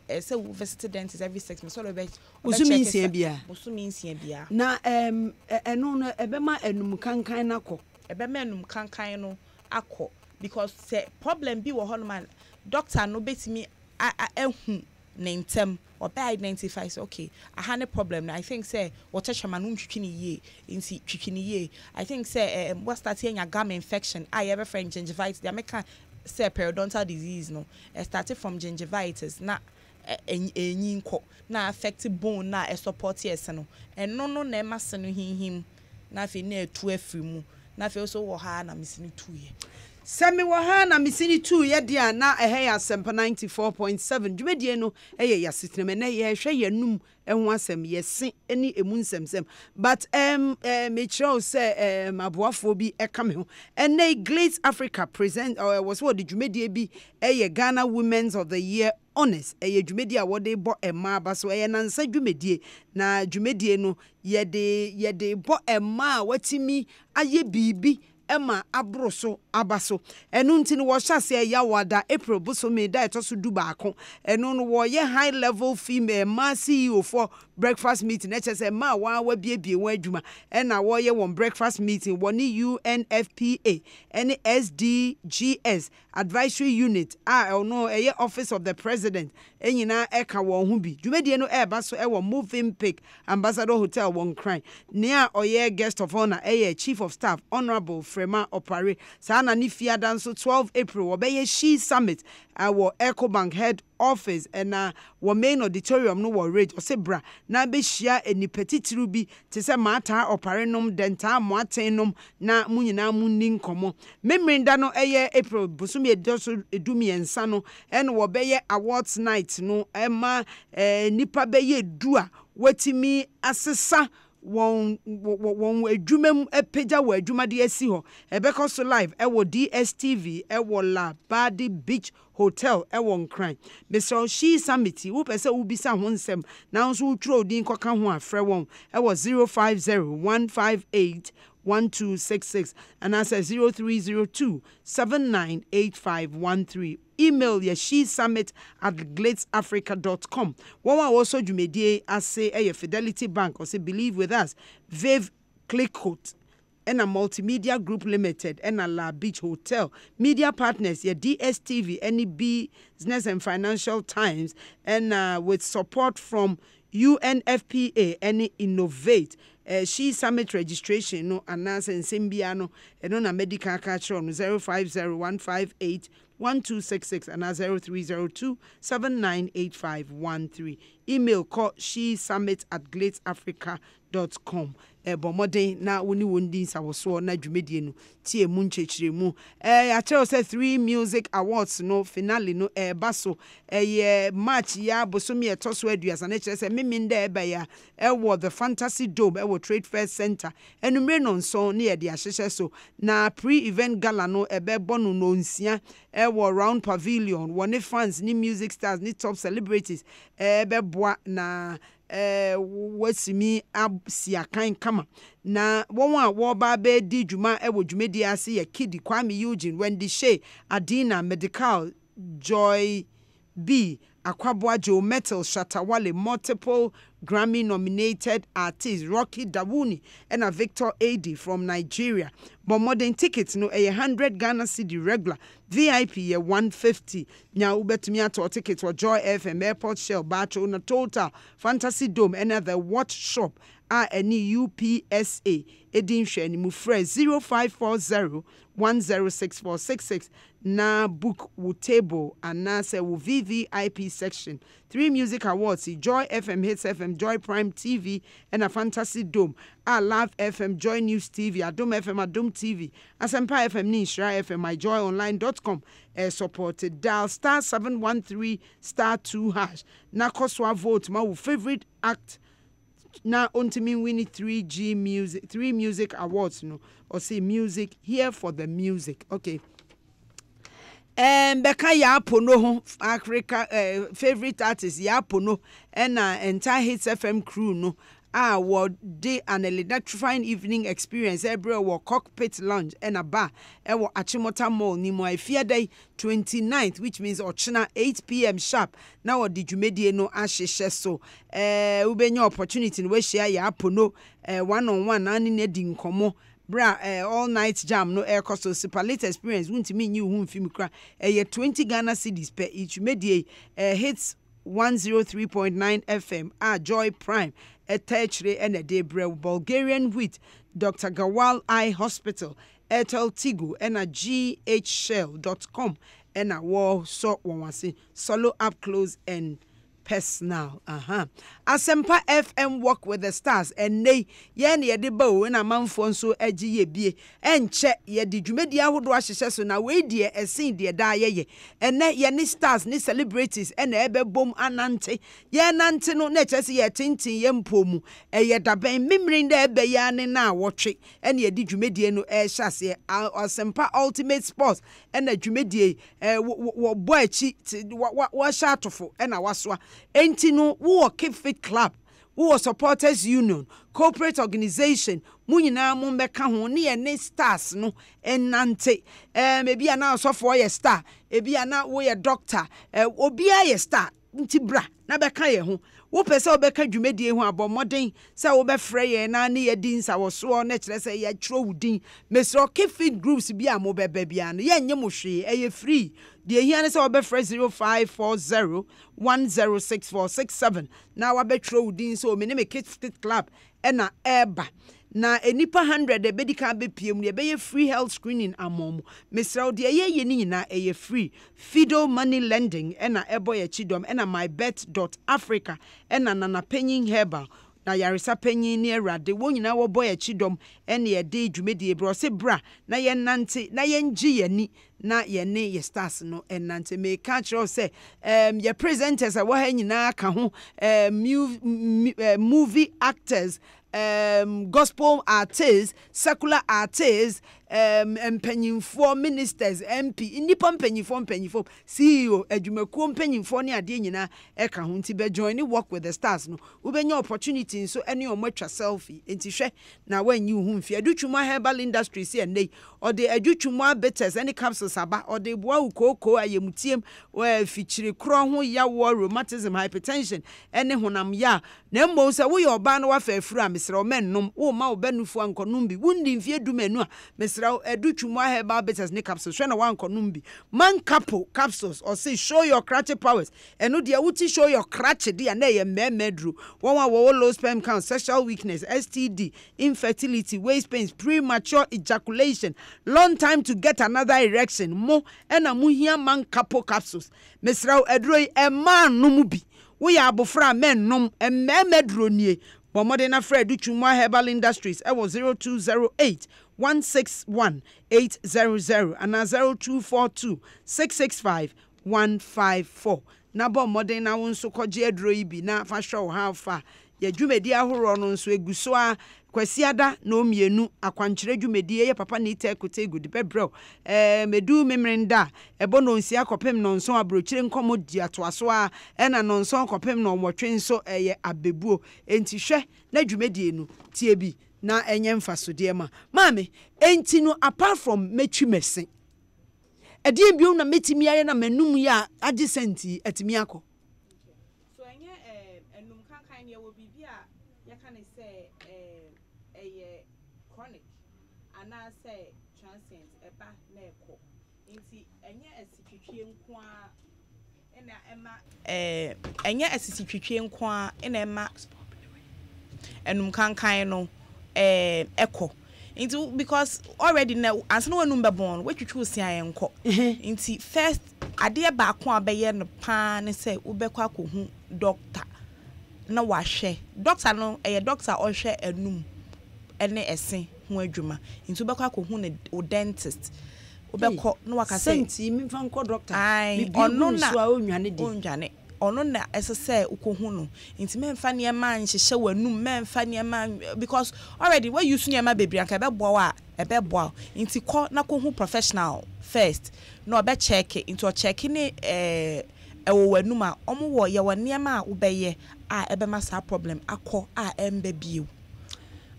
ɛsɛ wo visit dentist every 6 months sɛ ɔbɛ Bosome ɔbɛkyɛke 6 sa biara? Bosome 6 biara. Na ɛm ɛno no ɛbɛma anum kankan no akɔ? Ɛbɛma anum kankan no akɔ because sɛ problem bi wɔ hɔnom a doctor no bɛtumi a a ahu ne ntɛm, ɔbɛ identify sɛ okay aha ne problem no, I think sɛ wo tɛkyerɛma no wontwitwi no yie nti twitwi no yie, I think sɛ ɛɛm wa start anya gum infection a yɛbɛfrɛ no gingivitis, deɛ meka sɛ periodontal disease no ɛstarte from gingivitis na ɛnyin kɔ na affect bone no a ɛsupport ɛse no, ɛno no na ɛma se no hinhim na afei na atu afiri mu, na afei wo nso wowɔ ha ara na me se no tuiɛ. Sɛ mewɔ ha ara na me se no tuiɛ deɛ a, na ɛha yɛ Asɛmpa 94.7. Dwumadie no yɛ Y'Asetenam. Ɛnnɛ yɛrehwɛ y'anum ho asɛm, yɛ se ne ɛmu nsɛmsɛm. But erm eh, mekyerɛ wo sɛ erm aboafoɔ bi ka me ho. Ɛnnɛ yi Glitz Africa present, wɔ sɛ wɔde dwumadie bi yɛ Ghana Women's of the Year Honours. Ɛyɛ dwumadie a wɔde bɔ mmaa aba so. Ɛyɛ nansa dwumadie. Na dwumadie no yɛde yɛde bɔ mmaa a wɔatumi ayɛ biribi ma aboro so aba so. Ɛno nti no wɔhyɛ aseɛ Yawoada, April bosome da a ɛtɔ so 11. Ɛno no wɔyɛ High Level Female mmaa CEO foɔ breakfast meeting. Ɛkyerɛ sɛ mmaa a wɔn ara wɔabiebie wɔn adwuma ɛna wɔyɛ wɔn breakfast meeting. Wɔne UNFPA ne SDGs Advisory Unit a ɔno ɛyɛ Office of the President nyinaa ɛka wɔn ho bi. Dwumadie no ɛreba so ɛwɔ Movenpick Ambassador Hotel wɔ Nkran. Nea ɔyɛ Guest of Honour ɛyɛ Chief of Staff Honourable. Frema Opare. Saa na ne Fiada nso 12 April wɔbɛyɛ She Summit wɔ Ecobank head office na wɔ main auditorium no wɔ Ridge. Ɔse bra na bɛhyia nnipa titiriw bi te sɛ Maataa Opare nom, Dentaa Mmoaten nom na mo nyinaa monni nkɔmmɔ. Memeneda no ɛyɛ April bosome a ɛtɔ so 13 no ɛna wɔbɛyɛ Awards Night no ma nnipa bɛyɛ du a wɔatumi asesa wɔn wɔn adwuma mu apagya wɔn adwuma de asi hɔ. Ɛbɛkɔ so live ɛwɔ DSTV ɛwɔ Labadi Beach Hotel ɛwɔ Nkran. Mesrɛ wo She Summit yi wopɛ sɛ wobisa ho nsɛm na wo nso wotwerɛ wo din kɔka ho a frɛ wɔn ɛwɔ 050158 1266 anaasɛ 0302 798513. Email yɛ shesummit@glitzafrica.com. Wɔn a wɔsɔ dwumadie ase yɛ Fidelity Bank, ɔsɛ Believe With Us, Viv Clicquot, ɛna Multimedia Group Limited, ɛna La Beach Hotel. Media partners yɛ DSTV ɛne Business and Financial Times, ɛna with support from UNFPA ɛne Innovate. She Summit registration no anaasɛ nsɛm biara no, ɛno na madi kan aka akyerɛ wo no, 050158 1266 anaa 0302 798513. Email kɔ shesummit@glitzafrica.com. Bɔ mmɔden na wo ne wɔn di nsawɔsoɔ na dwumadie no tie mu nkyerɛkyerɛmu. Yɛakyerɛ wo sɛ Three Music Awards no finale no ɛreba so. Ɛyɛ March yi ara bosome a ɛtɔ so 30, na kyerɛ sɛ Memenda a ɛreba yi ara, ɛwɔ The Fantasy Dome ɛwɔ Trade Fair Centre. Anwummere nnɔnson ne yɛde ahyehyɛ so. Na pre-event gala no ɛbɛbɔ no nnɔnsia ɛwɔ Round Pavilion. Wɔne fans ne music stars ne top celebrities ɛbɛboa na wɔatumi asi akan kama. Na wɔn a wɔreba abɛdi dwuma wɔ dwumadie ase yɛ Kidi, Kwame Eugene, Wendy Shay, Adina, Medikal, Joy B, Akwaboah, Joe Mettle, Shatta Wale, multiple Grammy-nominated artiste Rocky Dawuni ɛna Victor Adey from Nigeria. Bɔ mmɔden, ticket no ɛyɛ 100 Ghana cedi regular, VIP yɛ 150. Nya wobɛtumi atɔ ticket wɔ Joy FM, Airport Shell, Barcelona Total, Fantasy Dome ɛna The Watch Shop a ɛne UPSA di nhwɛanimu. Frɛ 0540 106466 na book wo table anaasɛ wo VVIP section. Three Music Awards yi, Joy FM, Hits FM, Joy Prime TV ɛna Fantasy Dome a Love FM, Joy News TV, Adom FM, Adom TV, Asempa FM ne Nhyira FM, myjoyonline dot com ɛresupporte. Dial star 713 star 2 hash na kɔ so avote ma wo favourite act na ontumi nwini 3G music 3 Music Awards no. Ɔse music here for the music. Okay. Bɛka Yaa Pono ho, Africa favourite artist Yaa Pono ɛna entire Hits FM crew no a wɔde an electrifying evening experience ɛrebrɛ wɔ Cockpit Lounge ɛna bar ɛwɔ Achimota Mall no mu a Efiada yi 29th, which means ɔkyena 8 p.m. sharp na wɔde dwumadie no ahyehyɛ so. Wobɛnya opportunity no wahyia Yaa Pono one on one na ne no adi nkɔmmɔ berɛ a all night jam no ɛrekɔ so. Superlit experience, wontumi nyi wo ho mfi mu kora. Ɛyɛ 20 Ghana cedis pɛ. Dwumadie yi, Hits 103.9 FM a Joy Prime ɛta akyire ɛna ɛde brɛ wo. Bulgarian Wheat, Dr Gawal Eye Hospital, Airtel Tigo ɛna ghshell.com ɛna wɔsɔ wɔn ase. Solo Up Close and Personal. Aha. Asɛmpa FM Walk with the Stars, ɛnnɛ yi yɛn na yɛde ba o, ɛna amanfoɔ nso agye yɛ bie. Ɛnkyɛ yɛde dwumadie ahodoɔ ahyehyɛ so, na wei deɛ ɛsen deɛ daa yɛyɛ. Ɛnnɛ yɛne stars ne celebrities ɛna ɛbɛbom anante. Yɛnante no na ɛkyerɛ sɛ yɛtenten yɛn mpo mu. Ɛyɛ dabɛn Memene dɛ ɛbɛyɛ ne na awɔtwe ɛna yɛde dwumadie no ɛrehyɛ aseɛ. Asɛmpa Ultimate Sports ɛna dwumadie wɔbɔ akyi, wɔahyɛ atofo ɛna wasoa. Enti no wowɔ Keep Fit Club, wowɔ Supporters Union, corporate organisation, mo nyinaa mo mmɛka ho ne yɛne stars no nnante. Ebi a na ɔsɔfoɔ yɛ star, ebi a na woyɛ doctor, obiara yɛ star. Nti bra na bɛka yɛn ho. Wopɛ sɛ wobɛka dwumadie ho a, bɔ mmɔden sɛ wobɛfrɛ yɛn na ne yɛdi nsawɔsoɔ na kyerɛ sɛ yɛatwerɛ wo din. Mesrɛ, Keep Fit groups bi a mobɛba biara no, yɛnnye mo hwee, ɛyɛ free. Deɛ ɛhia ne sɛ wobɛfrɛ 0540 106467 na wabɛtwerɛ wo din sɛ me ne me Keep Fit Club ɛna ɛreba. Na nnipa 100 a ɛbɛdi kan abɛpue mu no, yɛbɛyɛ free health screening ama wɔn. Mesrɛ wo, deɛ yɛreyɛ no nyinaa, ɛyɛ free. Fido Money Lending na ɛbɔ yɛn akyi dɔm, ɛna MyBet dot Africa, ɛna Nana Panyin Herbal, na Yaresa Panyin ne Awurade, wɔn nyinaa wɔbɔ yɛn akyi dɔm ɛna yɛde dwumadie brɛ. Ɔse bra na yɛnnante na yɛngye yɛn ani na yɛne yɛ stars no nnante. Meka akyerɛ wo sɛ um, yɛ presenters a ɛwɔ ha nyinaa ka ho, um, movie actors, um, gospel artists, secular artists, um, mpanyinfoɔ, ministers, MP, nnipa mpanyinfoɔ mpanyinfoɔ, CEO, adwumakuo mpanyinfoɔ ne adeɛ nyinaa ɛka ho. Nti bɛ join ne Walk with the Stars no, wobɛnya opportunity nso ɛne wɔn atwa selfie. Nti hwɛ na woanyi wo ho mfi. Adutwumua Herbal Industries ɛnnɛ yi, ɔde adutwumua bitters ne capsules aba, ɔde reboa wo kookoo, ayamutiem, fikyire korɔ ho yawoɔ, rheumatism, hypertension ne honam yaw. Na mmom sɛ woyɛ ɔbaa na woafa afuru a, mesrɛ wo mɛnnom. Worema wo ba nufoɔ a, nkɔnom bi. Wonni mfeɛ dumienu a, mesrɛ wo, adutwumua herbal bitters ne capsules, hwɛ na woankɔnom bi. Mankapo capsules, ɔse show your krakye powers, Ɛno deɛ wote show your krakye de a na ɛyɛ mmarima aduro. Wɔn a wɔwɔ low sperm count, sexual weakness, STD, infertility, waist pains, premature ejaculation, long time to get another erection, mo na mo hia Mancapo capsules. Mesrɛ wo aduro yi mmaa nnom bi. Woyɛ abofra a mɛnnom. Mmarima aduro nie. Bɔ mmɔden na frɛ Adutwumua Herbal Industries wɔ 0208 161 800 anaa 0242 665 154 na bɔ mmɔden na wo nso kɔgye aduro yi bi na fa hwɛ wo haw fa. Yɛ dwumadie ahoroɔ no nso ɛgu so ara. Kwasiada nnɔnmienu akwankyerɛ dwumadie yɛ Papa Nitɛ Kotegu de bɛbrɛ wo. Ɛɛm ɛdu Memeneda a, ɛbɔ nnɔnsia kɔpem nnɔnson aburokyire nkɔmmɔ di atoaso ara ɛna nnɔnson kɔpem nnɔnwɔtwe nso ɛyɛ abɛbuo. Enti hwɛ na dwumadie no tie bi na ɛnyɛ mfasodeɛ ma. Maame, enti no apart from mɛtwi mɛse. Ɛdeɛn bio na mɛtumi ayɛ na m'anum yi a agye sɛnti yi atumi akɔ? So ɛnyɛ anum kankan no yɛwɔ biribi a yɛka no sɛ ɛyɛ chronic anaasɛ transient ɛba na ɛkɔ nti ɛnyɛ asitwitwie nko ara na ɛma ɛnyɛ asisitwitwi nko ara na ɛma anum kankan no kɔ. Nti because already na ansa na w'anum bɛbɔn no, woatwitwi wo se a ɛnkɔ. Nti first adeɛ baako a wobɛyɛ no paa ne sɛ wobɛkɔ akɔhu doctor na wahwɛ. Doctor no ɛyɛ doctor a ɔhwɛ anum ne ɛse ho adwuma. Nti wobɛkɔ akɔhu ne wo dentist. Wobɛkɔ na waka sɛ. Sɛ nti memfa nkɔ doctor. Ae, Mebue gu ɔno ne na so a ɔnnwane deɛ. ɔnnwane. Ɔno na ɛsɛ sɛ wokɔhu no. Nti mɛmfa nneɛma nhyehyɛ w'anum, mɛmfa nneɛma because already woa use nneɛma bebree anka ɛbɛboa wo a, ɛbɛboa wo. Nti kɔ na kɔhu professional first na ɔbɛ check. Nti ɔcheck ne ɛɛ ɛwɔ w'anum a, wɔn wɔ yɛwɔ nneɛma a wobɛyɛ a ɛbɛma saa problem akɔ a ɛmba bio.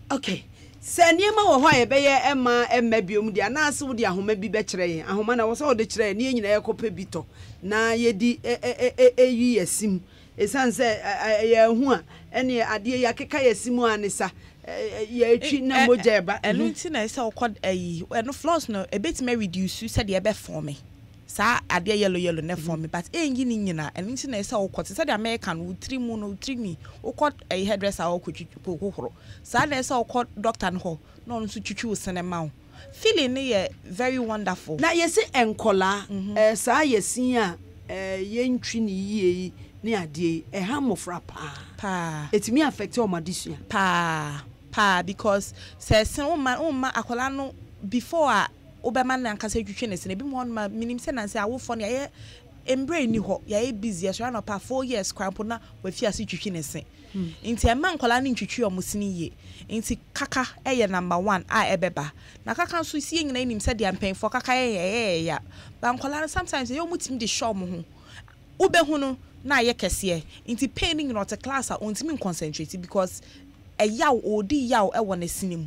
Ok, sɛ nneɛma wɔ hɔ a yɛbɛyɛ ɛmma ɛmma biom deɛ, anaase wode ahoma bi bɛkyerɛ yɛn? Ahoma no, ɛwɔ sɛ wode kyerɛ yɛn na yɛn nyinaa yɛkɔpɛ bi tɔ na yɛdi yi yɛn se mu. Ɛsiane sɛ yɛanhu a, ɛnneɛ adeɛ yi akeka yɛn se mu ara ne sa, yɛretwi na mogya reba. Ɛno nti na ɛsɛ sɛ wokɔ ayi, ɛno floss no, ɛbɛtumi a reduce sɛdeɛ ɛbɛfɔme. Saa adeɛ yellow yellow no fɔm but ɛnyi ne nyina ɛno nti na ɛsɛ wokɔ te sɛdeɛ meka no wo tiri mu no wo tiri nwi wokɔ ɛyi hairdresser hɔ kɔ twitwi kɔ hohoro saa na ɛsɛ wokɔ doctor no hɔ na ɔno nso twitwi wo sene ma wo feeling no yɛ very wonderful. Na yɛse nkɔlaa ɛɛ saa yɛsin a ɛɛ yɛntwi no yie yi ne adeɛ yi ɛha mmɔfra paa. Paa. Ɛtumi affect wɔn adesua. Paa paa because sɛ ɛse womma womma akwadaa no before a wobɛma no ankasa atwitwi ne se no. Ebinom wɔ hɔnom a, minim sɛ nnansa yi awofoɔ no, yɛayɛ mmerɛ nni hɔ, yɛayɛ busy, yɛsɔre anɔpa 4 years koraa mpo na wafi ase twitwi ne se. Nti ɛmma nkwadaa no ntwitwi wɔn se no yie. Nti kaka yɛ number one a ɛbɛba. Na kaka nso, si yɛn nyinaa nim sɛdeɛ mpanyinfoɔ kaka yɛ yɛn, ɛyɛ yɛn ya. But nkwadaa no sometimes ɛyɛ wɔtumi de hyɛ wɔn ho. Wobɛhu no na ayɛ kɛseɛ. Nti pain no nyinaa ɔte class a ɔntumi nconcentrate because ɛyaw, ɔredi yaw wɔ ne sene mu.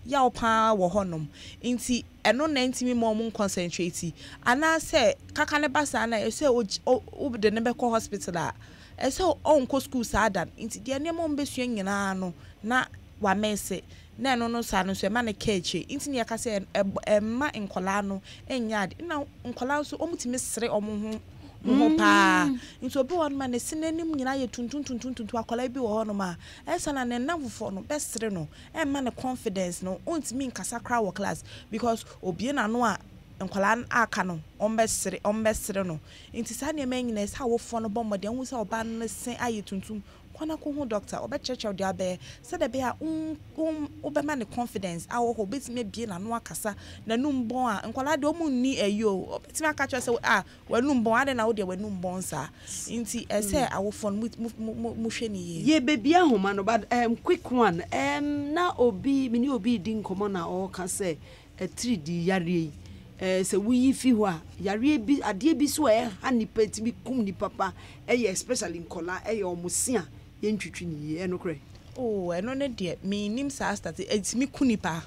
Yaw paa wɔ hɔ nom nti ɛno na ɛntumi mma ɔmo nconcentrate anaasɛ kaka no ba saa no a ɛsɛ sɛ wode no bɛkɔ hospital a ɛsɛ sɛ ɔnkɔ school saa da no nti deɛ nneɛma a ɔmo bɛsua nyinaa no na wamese na ɛno no saa no nso ɛma no ka akyire nti na yɛka sɛ ɛmma nkwadaa no nyɛ ade na nkwadaa nso ɔmo tumi sere ɔmo ho. ho paa. Nti obi wɔ hɔnom a ne se n'anim nyinaa yɛ tuntum tuntum tuntum, akwadaa bi wɔ hɔnom a ɛsa na ne nnamfofoɔ no bɛsere no, ɛmma no confidence no, ɔntumi nkasa koraa wɔ class because obue n'ano a nkwadaa no aka no wɔbɛsere wɔbɛsere no. Nti saa nneɛma yi nyinaa ɛsɛ sɛ awofoɔ no bɔ mmɔden hu sɛ ɔba no se ayɛ tuntum, kɔ na kɔhu doctor, ɔbɛkyerɛkyerɛ wo deɛ wobɛyɛ sɛdeɛ ɛbɛyɛ a wo wobɛma no confidence awɔ hɔ, ɔbɛtumi abue n'ano akasa, n'anum bɔn a, nkwadaa deɛ wɔn nni ayi o, ɔbɛtumi aka akyerɛ wo sɛ ah W'anum bɔn, adɛn na wo deɛ w'anum bɔn saa? Nti ɛsɛ awofoɔ no mo mo mo hwɛ no yie. Yɛ bɛbie ahoma no but um quick one um na obi me ne obi redi nkɔmmɔ na ɔreka sɛ atiridii yareɛ yi eh, sɛ woyi fi hɔ a yareɛ bi adeɛ bi so a ɛha nipa ɛtumi kum nipa pa ɛyɛ especially nkɔla ɛyɛ wɔn se a yɛntwitwi no yie, ɛyɛ nokorɛ? Oh ɛno no deɛ mennim saa stati ɛtumi ku nipa.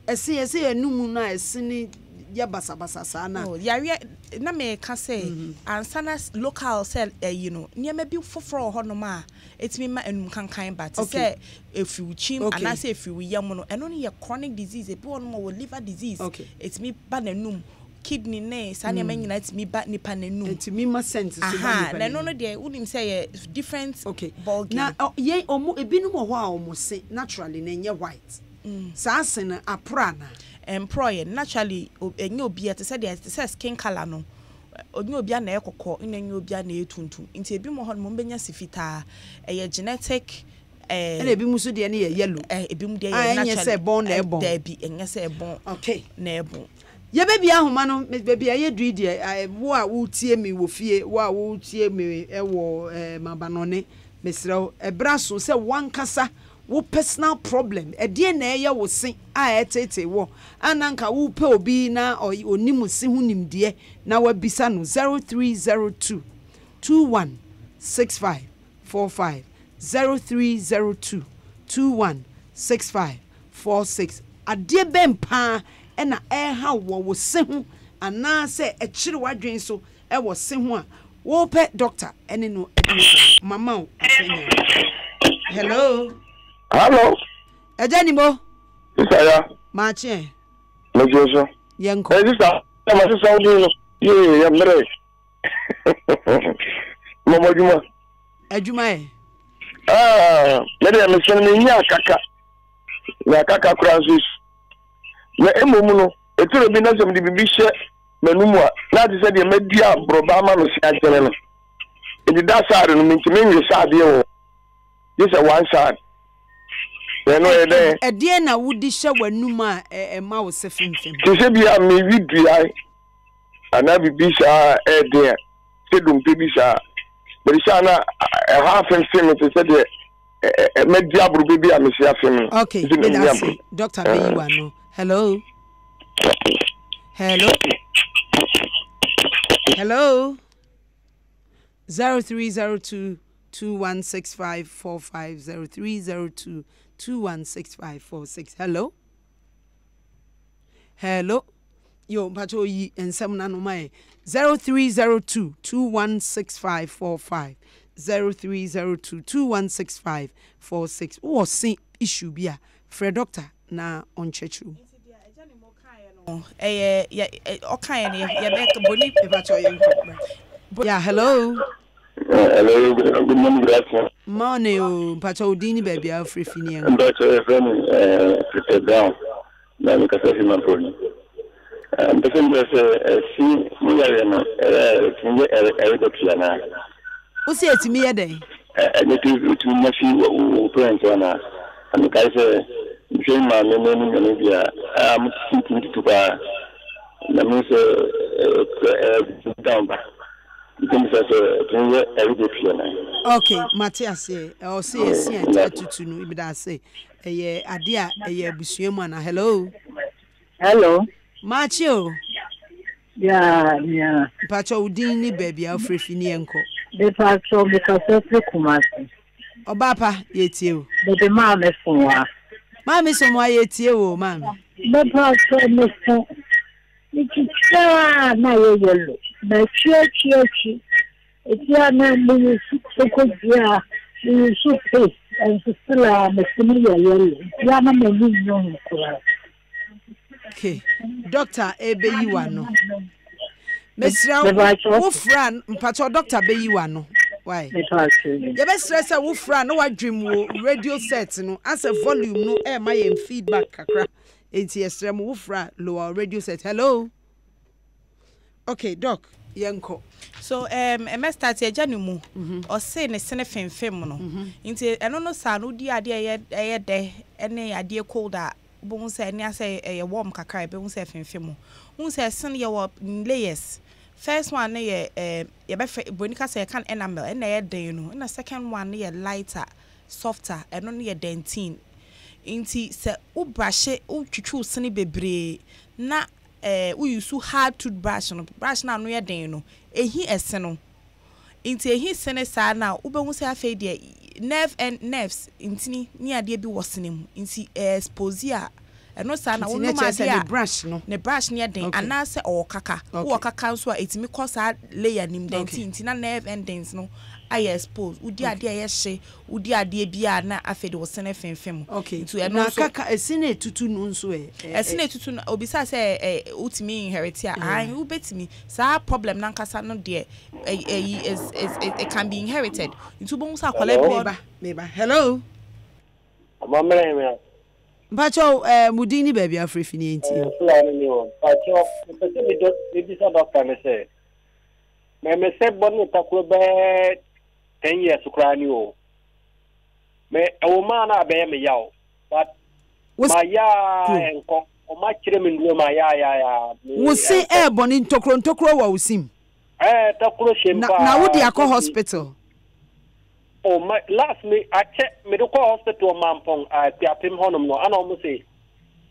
Ɛse ɛsɛ yɛn anum no a ɛse no yɛ basabasa saa no a. Oh yareɛ na meka sɛ ansa na local sɛ ɛyi no nneɛma bi foforɔ wɔ hɔ nom a ɛtumi ma anum kankan ba te sɛ ɛfiri wo kyim anaasɛ ɛfiri wo yam no ɛno no yɛ chronic disease ebi wɔ nom a wɔ liver disease ɛtumi ba n'anum kidney ne saa nneɛma nyinaa tumi ba nipa n'anum. Ɛtumi ma scent so ba nipa n'anum. Na ɛno no deɛ wonim sɛ yɛ different ball game. Na yɛn ɔmo ebinom wɔ hɔ a ɔmo se naturally no ɛnyɛ white. Saa se no aporɔ anaa? Ɛmporɔeɛ, naturally ɛnyɛ obiara te sɛ deɛ te sɛ skin colour no ɛnyɛ obiara na ɛyɛ kɔkɔɔ ɛna ɛnyɛ obiara na ɛyɛ tuntum nti ebinom wɔ hɔ nom wɔn bɛnya se fitaa ɛyɛ genetic. Ɛna ebinom nso deɛ no yɛ yellow. Ebinom deɛ yɛ naturally. Ɛnyɛ sɛ ɛbɔn na ɛbɔn. Daabi, ɛnyɛ sɛ ɛbɔn na ɛbɔn. Yɛbɛbie ahoma no, baabi a yɛadu yi deɛ, wo a woretie me wɔ fie, wo a woretie me wɔ m'abanɔne, mesrɛ wo, ɛberɛ aso sɛ w'ankasa wo personal problem, ɛdeɛn na ɛyɛ wo se a ɛreteetee woɔ a na anka worepɛ obi na ɔnim se ho nimdeɛ na woabisa no, 0302 21 65 45 0302 21 65 46 Adeɛ bɛn paa na ɛreha wo wɔ wo se ho anaasɛ ɛkyere w'adwene so wɔ se ho a worepɛ dɔkta ne no adi nkɔmmɔ? Mama wo akwanya no. Hello. Hello. Agya Nimo. Sista ya. Maakye ɛ. Megye so. Yɛnkɔ. Ɛ sista, na ma sista wo din no. Yee, yɛ mmerɛ. Mɔmɔ adwuma. Adwuma ɛ. Ah, me deɛ mesene mennya akaka. Na akaka koraa nso esi. Na mmom no, ɛtire bi na sɛ mede biribi hyɛ m'anum a, na ate sɛ deɛ madi aborɔba ama me se agyene no. Nti da side no, mentumi nwe sɛ adeɛ wɔ hɔ. Gye sɛ one side. Na ɛno ɛyɛ dɛn? Ɛdeɛn na wode hyɛ w'anum a ɛma wo se femfem? Te sɛ bi a mewe dua anaa biribi saa a ɛyɛ den a, sɛ dompe bi saa a, mede hyɛ a na ɛhɔ afemfem me te sɛ deɛ madi aborɔbɛ bi a mese afem no. Okay, meda ase. Doctor bɛyi wa no. Hello. Hello. Hello. 0302 216545 0302 216546. Hello. Hello yo mpakyɛ oyi nsɛm no ano ma yɛn 0302 216545 0302 216546 wowɔ se issue bi a frɛ doctor na ɔnkyerɛkyerɛ mu. Nti deɛ agya ne mo kaeɛ no ɛyɛ yɛ ɔkaeɛ no yɛbɛ boni. Mepakyɛ yɛn kɔ bra. Yeah hello. Hello good morning good afternoon. Morning o mpakyɛ wo din ne baabi a wofrɛ fi ne yɛn kɔ. Mpakyɛ yɛfrɛ me Peter Brown. Na me kasa fi Mampɔn. Mpɛ sɛ mbisa sɛ ɛse mu yareɛ no ɛtumi yɛ hereditary anaa? Wo se ɛtumi yɛ dɛn? Ɛnyɛ sɛ wotumi nya fi wo parents hɔ anaa? Na mekae sɛ mehwɛ me maame ne me nuanom bi a a mo se tumi tutu paa. Na mehu sɛ ɛyɛ down ba. Nti mbisa sɛ ɛtumi yɛ hereditary anaa? Okay, mate aseɛ. Ɔse ɛse a ɛtaa tutu no, meda ase. Ɛyɛ adeɛ a ɛyɛ abusua mu ana? Hello. Hello. Maakye o. Yeah, yeah. Mpatsɔ wo din ne baabi a wofrɛ fi ne yɛn kɔ. Mepatsɔ mekasa firi Kumasi. Ɔbaa pa yɛtie o. Mede maame Somoa. Maame Somoa yɛtie o maame. Mepatsɔ meso metwitwaa na yɛ yellow matwi atwi atwi Eti a na me use koko dua, me use paste nso still a me se no yɛ yellow nti a na m'ani nnye ho koraa. Okay, doctor ebeyi w'ano. Mesrɛ wo, wo frɛ a, mpakyɛw doctor bɛyi w'ano. Why? Yɛbɛsrɛ sɛ wo frɛ a na wadwem wo radio set no asɛ volume no ɛrema yɛn feedback kakra. Enti yɛsrɛ mo wo frɛ a lower radio set. Hello? Okay, doc, yɛnkɔ. So um, ɛmɛ start agya ne mu. Ɔse ne sene femfem no. Nti ɛno no saa no wodi adeɛ ɛyɛ ɛyɛ dɛ ɛne adeɛ cold a wobɛhu sɛ ɛne asɛ ɛyɛ warm kakra a ɛbɛhu sɛ ɛfemfem mu. Wohu sɛ ɛsen yɛwɔ layers. First one no yɛ eh, yɛbɛfrɛ broni ka sɛ yɛka no enamel ɛna ɛyɛ den no. Ɛna second one no yɛ lighter, softer, ɛno no yɛ dentine. Nti sɛ wo brushe, wo twitwi wo sene bebree na eh, wo use hard toothbrush no, brush no a ano yɛ den no, ɛhi ɛse no. Nti ehi sene saa no a, wobɛhu sɛ afei deɛ nerve end, nerves, ntini ne adeɛ bi wɔ sene mu. Nti ɛ expose a, ɛno saa na Nti na wonom kyerɛ sɛ adeɛ ne a, brush no. ne brush no yɛ den Okay. anaasɛ ɔwɔ kaka. Okay. Wowɔ kaka nso a, ɛtumi kɔ saa layer no mu, Okay. dentine, nti na nerve endings no ayɛ expose. Wodi Okay. adeɛ a ɛyɛ hye, wodi adeɛ bi a na afei de wo sene femfem. Okay. Nti ɛno Na nso. kaka, ɛse no a ɛtutu no nso ɛ? Ɛ, Ɛse ɛ. no ɛtutu no, obisaa sɛ ɛ, wotumi inherit a? Yeah. Aane, wobɛtumi. Saa problem no ankasa no deɛ, ɛyi is is it can be inherited. Nti wobɛhu sɛ akwadaa bi Hello. wɔ. Meba, meba. Hello. Amammerɛ hemea. Mpakyɛw, eh, mo din ne baabi a wofrɛ fi ne yɛntie Eh, o. Fulani ni o. Mpakyɛw, mepɛ sɛ me dɔ mebisa dɔkta no sɛ, mɛ me sɛ bɔ ne takoro bɛɛ 10 years koraa ni o. Me ɛwɔ maa na abɛyɛ me yaw. But Wo ma yaa kuro. ɛnkɔ. Ɔma kyerɛ me nduro ma yaa yaa yaa. Me Wo se ɛnkɔ. ɛɛbɔ ne ntokuro ntokuro wɔ wo sim. Ɛɛ takoro hyɛ mu Na na wode paa. akɔ Nti hospital. oh ma last me akyɛ me de kɔ hospital mampɔn akuapem hɔnom no ana ɔmo se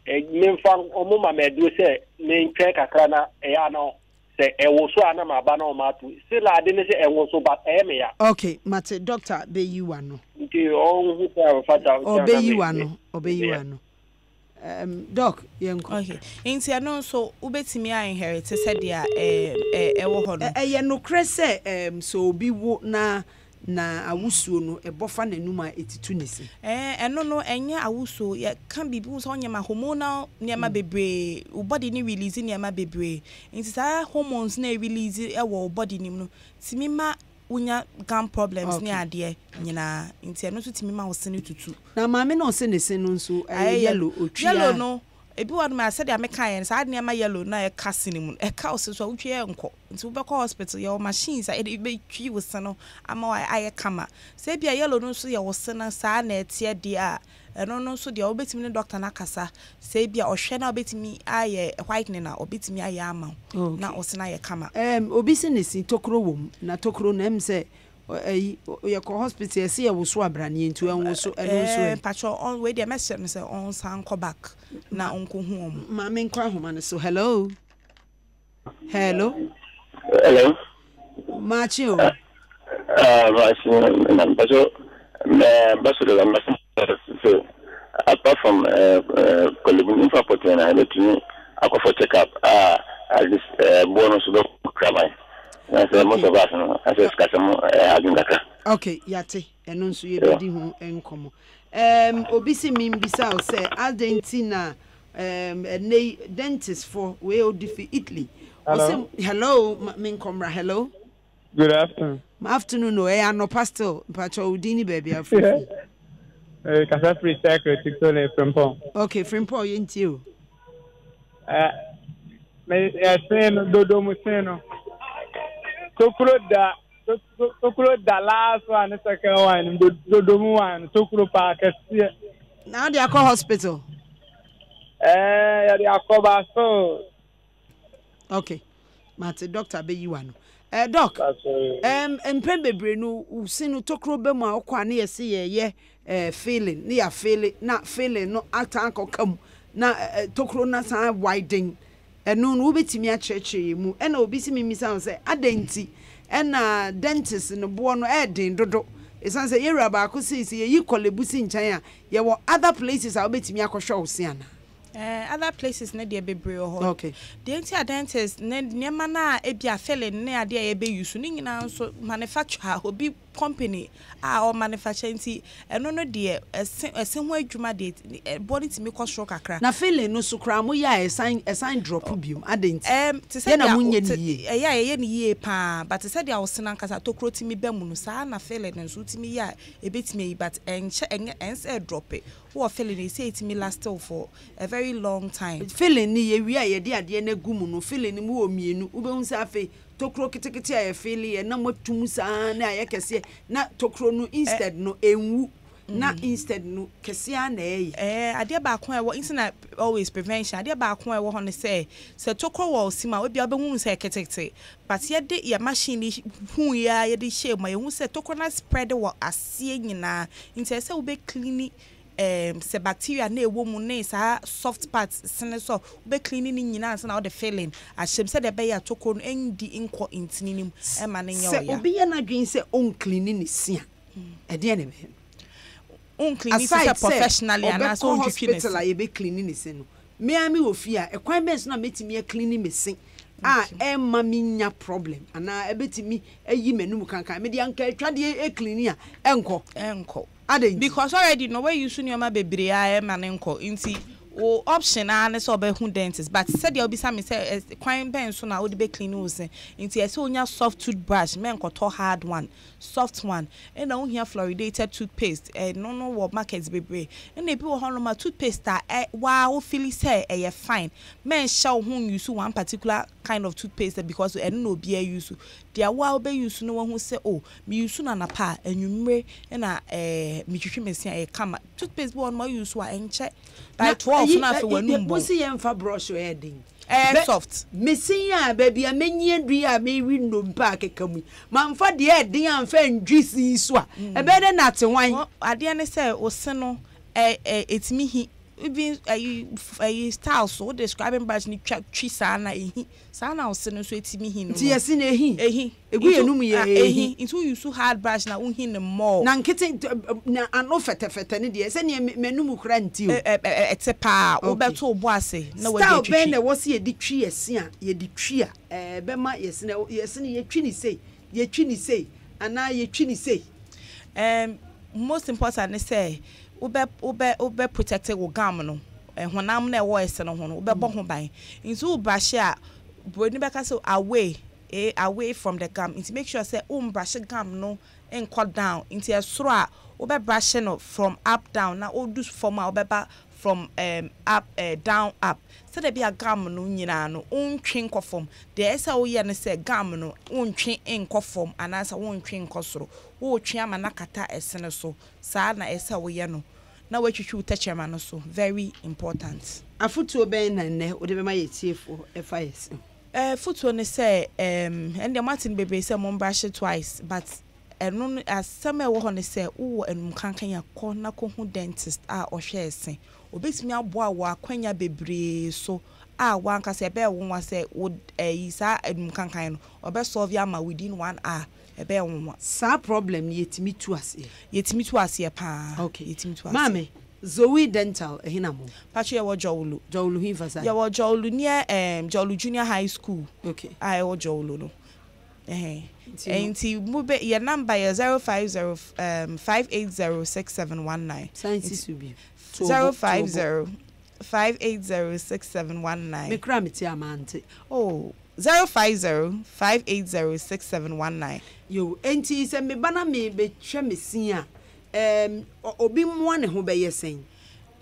eh, memfa ɔmo ma me aduro sɛ mentwɛn kakra na ɛyɛ ana sɛ ɛwo so a na maba na ɔmo ato still ade ne sɛ ɛnwo so but ɛyɛ me ya. Okay, mate doctor bɛyi w'ano. Nti ɔnhu sɛ ɔmfata nti a na Ɔbɛyi me me w'ano, ɔbɛyi meyɛ. w'ano. Um, doc, yɛnkɔ. Okay, nti ɛno nso wobɛtumi a inherit sɛdeɛ ɛɛ ɛwɔ hɔ no. Ɛyɛ nokorɛ sɛ um, sɛ obi wo na na awosuo no ɛbɔ fa n'anum a ɛtutu ne se? Ɛɛ, ɛno no ɛnyɛ awosuo, yɛka biribi wohu sɛ ɔnyɛ ma hormonal nneɛma bebree, wo body no release nneɛma bebree, nti saa hormones no a ɛrelease wɔ wo body no mu no tumi ma wonya gum problems ne Okay. adeɛ nyinaa nti ɛno nso tumi ma wo sene tutu. Na maame no a ɔse ne se no nso ɛyɛ Ayɛ yellow, otwi yellow ara. no ebi wɔ nom a sɛdeɛ mekaeɛ no saa nneɛma yellow no a ɛka sene mu no ɛka wo se so a wotwi a ɛnkɔ nti wobɛkɔ hospital yɛwɔ machines a yɛde bɛtwi wo se no ama ayɛ kama. Sɛ ebia yellow no nso yɛ wo se no saa na ɛteɛ deɛ a Ɛno no nso deɛ wobɛtumi ne doctor no akasa, sɛ ebia ɔhwɛ na ɔbɛtumi ayɛ whitening a, ɔbɛtumi ayɛ ama wo na Okay. wo se no ayɛ kama. Ɛɛm obi se ne se tokuro wɔ mu, na tokuro no ɛm sɛ ɛyi yɛkɔ hospital yɛse yɛwoso abraneɛ nti ɛnwoso, ɛno nso Ɛɛ ɛ? mpakyɛw ɔn wei deɛ mɛsrɛ no sɛ ɔnsan nkɔ back na Ma ɔnkɔhu wɔn. ma menkɔ ahoma no so. Hello. Hello. Hello. Maakye o. Ah, maakye na mpacho me baso de la maakye so apart from eh eh Korle-Bu nfa pɔtɛn na ebetumi akɔ for check up a at least eh boɔ no so bɛ kraman na sɛ most of us no asɛ sikasɛm eh adwene kakra. Okay, yate. Ɛno nso yɛbɛdi ho nkɔmmɔ. Um, obi se membisa wo sɛ adɛn nti na Um, ɛnɛ yi dentist fo wei odi fi Italy. Hello. Ɔsɛ hello me nkɔmra hello. Good afternoon. Ma afternoon o ɛyɛ anɔpa still mpakyɛ wo din ne baabi afiri fi. Eh, kasa firi Circle Tiktole Frimpong. Okay, Frimpong yɛ ntie o. Eh, me ɛsen no dodo mu sen no. Tokuro da Tokuro da last one ne second one no dodo mu one no tokuro paa kɛseɛ. Na wode akɔ hospital? Ɛɛ yɛde akɔ ba so. Okay, mate doctor bɛyi wa no. Eh, doc, um, mpɛn bebree no wo se no tokuro bɛ mu a wokɔ a ne yɛse yɛyɛ eh, feeling ne yɛafeele na feeling no atan akɔka mu na eh, tokuro no asan widen. Ɛno no wobɛtumi akyerɛkyerɛ yɛn mu? Ɛna obi se memmisa wo sɛ, adɛn nti na dentist no boɔ no ɛyɛ den dodo? Ɛsiane sɛ yɛwura baako sei sɛ yɛyi Korle-Bu si nkyɛn a, yɛwɔ other places a wobɛtumi akɔhwɛ wo se anaa? Eh, other places no deɛ bebree wɔ hɔ. Okay. Deɛ nti a dentist ne nneɛma no a ebia filling ne adeɛ a yɛbɛ use no nyinaa nso manufacture obi. company a ɔ manufacture nti ɛno no deɛ ɛse ɛse ho adwuma deɛ ɛboɔ no tumi kɔ soro kakra. Na filling no so koraa moyɛ a ɛsan ɛsan drop biom adɛn nti? Ɛɛm te sɛ Yɛ na deɛ monyɛ no te yie. ɛyɛ a yɛyɛ no yie paa but te sɛ deɛ wo se no ankasa tokuro tumi ba mu no saa na filling no nso wotumi yɛ a ɛbɛtumi ayi but ɛnkyɛ ɛnyɛ ɛnsɛ ɛdrɔpe. Wowɔ filling a ɛsɛ ɛtumi last wo for a very long time. Filling no yɛwie a yɛde adeɛ no agu mu no filling no mu wɔ mmienu wobɛhu sɛ afei tokuro ketekete a yɛfeele yɛ na moatu mu saa na ayɛ kɛseɛ na tokuro no instead no ɛnwu na instead no kɛseɛ ara na ɛyɛ. Ɛɛ adeɛ baako a ɛwɔ nti na always prevention adeɛ baako a ɛwɔ hɔ ne sɛ sɛ tokuro wɔ wo se mu a ebia wobɛhunu sɛ ɛketekete but yɛde yɛ machine yi huiɛ ara yɛde hyɛɛ mu a yɛhu sɛ tokuro no aspread wɔ aseɛ nyinaa nti ɛsɛ sɛ wobɛ cleani ɛɛm sɛ bacteria na ɛwɔ mu ne saa soft part sene so a wobɛ cleani ne nyinaa ansa na wode filling ahyɛ mu sɛdeɛ ɛbɛyɛ a tokuro no ɛndi nkɔ ntini no mu ɛmma no nyɛ Sɛ ɔya. obi yɛ n'adwene sɛ ɔncleani ne se a, ɛdeɛn na ɛbɛyɛ no? Woncleani se Aside sɛ sɛ professionally anaasɛ ɔbɛkɔ wontwitwi ne hospital se. a yɛbɛcleani ne se no, me ara mewɔ fie a, ɛkwan bɛn so na mɛtumi acleani me se a ɛmma mennya problem anaa ɛbɛtumi ayi m'anum kankan? Mede anka atwadeɛ cleani a, ɛnkɔ. Ɛnkɔ. Adɛn nti? Because already no wa use nneɛma bebree a ɛma no nkɔ nti wo option ara ne sɛ ɔbɛhu dentist but sɛdeɛ wobisa me sɛ kwan bɛn so na wode bɛ clean wo se nti ɛsɛ wonya soft toothbrush mɛnkɔtɔ hard one soft one ɛna wohia fluoridated toothpaste ɛno no wɔ market bebree ɛna ebi wɔ hɔnom a toothpaste a ɛ waa wo feeli sɛ ɛyɛ fine mɛnhyɛ wo ho nuse one particular kind of toothpaste because ɛno na obiara use deɛ wo a wobɛ use no wahu sɛ oh Me use no anapa a, anwummere na eh, me twitwi me se a, ɛyɛ kama. Toothpaste bi wɔ hɔ nom a, wo use a, ɛnkyɛ. By Na 12 ɛyi na afei ɛ w'anum mo bɔn. se yɛnfa brush ɛyɛ den. Ɛyɛ Bɛ soft. me se yi a baabi a menyi aduru yi a merewe nnompe a akeka mu yi, mamfa deɛ ɛyɛ den amfa andwi se yi so a, ɛbɛyɛ dɛn na ate hwan? Wɔ adeɛ ne sɛ wo se no ɛ ɛ ɛtumi hi even ɛyi ɛyi style so wode scrubbing brush no twa twi saa na ɛhi. Saa na ɔse no nso etimi hi no Nti yɛse no ehi. Ehi. Egu yɛn num yɛ ehi. Nti wo use hard brush na wo hi no more. Na nkete na ano fɛtɛfɛtɛ no deɛ sɛdeɛ m'anum kora nti o. Ɛte paa. Wo bɛto wo bo ase na wadi Style atwitwi. bɛn na ɛwɔ sɛ yɛde twi yɛse a yɛde twi a ɛbɛma yɛse no yɛse no yɛtwi no sei yɛtwi no sei anaa yɛtwi no sei. Ɛɛm most important ne sɛ Wobɛ wobɛ wobɛ protect wo gum no, honam no a ɛwɔ ɛse no ho no, wobɛbɔ ho ban. Nti wo brushe a, buroni bɛka sɛ away, eh, away from the gum. Nti make sure sɛ wo mbrushe gum no nkɔ down. Nti ɛsoro a, wobɛ brushe no from up down na wodu fam a wobɛba from um, up eh, down up. Sɛdeɛ ɛbɛyɛ a gum no nyinaa no, wontwe nkɔ fam. Deɛ ɛsɛ sɛ woyɛ ne sɛ gum no, wontwe nkɔ fam anaasɛ wontwe nkɔ soro. Wotwe ama no akata ɛse no so. Saa na ɛsɛ sɛ woyɛ no na woatwitwi wo tɛkyerɛma no so, very important. Afotuo bɛn na nnɛ wode bɛma yɛn atiefoɔ ɛfa yɛn se ho? Afotuo ne sɛ, ɛɛm, ɛno deɛ moate no bebree sɛ mombrushe twice, but ɛno no asɛm a ɛwɔ hɔ ne sɛ wowɔ anum kankan a, kɔ na kɔhu dentist a ɔhwɛ ɛse. Ɔbɛtumi aboa wo wɔ akwanya bebree so a w'ankasa ɛbɛyɛ wo nwa sɛ wo ɛyi saa anum kankan no ɔbɛ solve ama wo within one hour. Ɛbɛyɛ nwonwa. Saa problem no yɛtumi tu aseɛ? Yɛtumi tu aseɛ paa. Ok. Yɛtumi tu aseɛ. Maame, Zoe Dental, ɛhe na mowɔ? Pacho yɛwɔ Jɔwolo. Jɔwolo he fa side? Yɛwɔ Jɔwolo near ehm Jɔwolo Junior High School. Ok. A ɛwɔ Jɔwolo no. Ɛhɛn. Nti no. Nti mo bɛ, yɛ number yɛ 050 ehm 580 6719. San si so bio. To bo, to bo. 050 580 6719. Me koraa mete a mante. Oh. 050 580 6719. Yoo, enti sɛ meba na merebɛtwa me sin a, ɛɛm, obi mmoa ne ho bɛyɛ sɛn?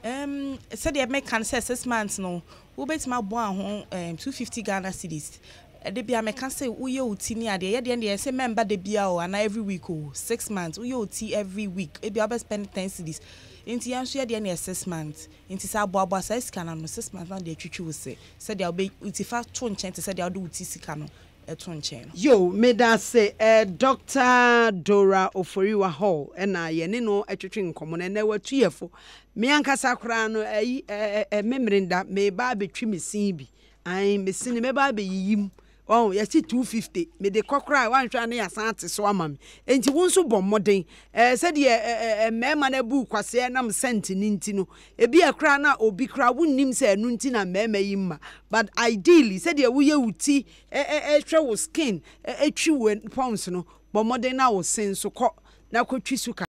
Ɛɛm, sɛdeɛ meka no sɛ 6 months no, wobɛtumi aboa ho ɛɛm 250 Ghana cedis. Da biara meka sɛ woyɛ wo ti ne adeɛ, yɛ deɛ deɛ yɛse mɛmba da biara o anaa every week o, 6 months, woyɛ wo ti every week, ebia wobɛ spend 10 cedis. Enti yɛn nso yɛ deɛ no yɛ 6 months. Nti sɛ aboaboa saa sika no ano, 6 months na wode atwitwi wo se, sɛdeɛ wobɛ, nti fa to nkyɛn te sɛ deɛ wode wo ti sika no to nkyɛn no. Yo, medase eh, Doctor Dora Oforiwa Hall na yɛne no twetwe nkɔmmɔ no. Ɛnnɛ watu yɛ fo. Me ankasa koraa no, ayi, eh, eh, Memeneda, mereba abɛtwi me sin bi. Ae, me sene, mɛba abɛyiyi mu. Wahu, yɛse 250, mede kɔ koraa a, woanhwɛ a na yɛasan ate so ama me. Enti wo nso bɔ mmɔden. Ɛɛ, sɛdeɛ ɛ, ɛ, mmarima no abu kwasea ɛnam scent no nti no, ebia koraa na obi koraa wonnim sɛ ɛno nti na mmarima yi mma. But ideally, sɛdeɛ woyɛ wo ti, ɛ, ɛ, ɛ, hwɛ wo skin, ɛ, ɛ, twi wo pɔns no, Bɔ mmɔden na wo se nso kɔ na kɔtwi so kakra.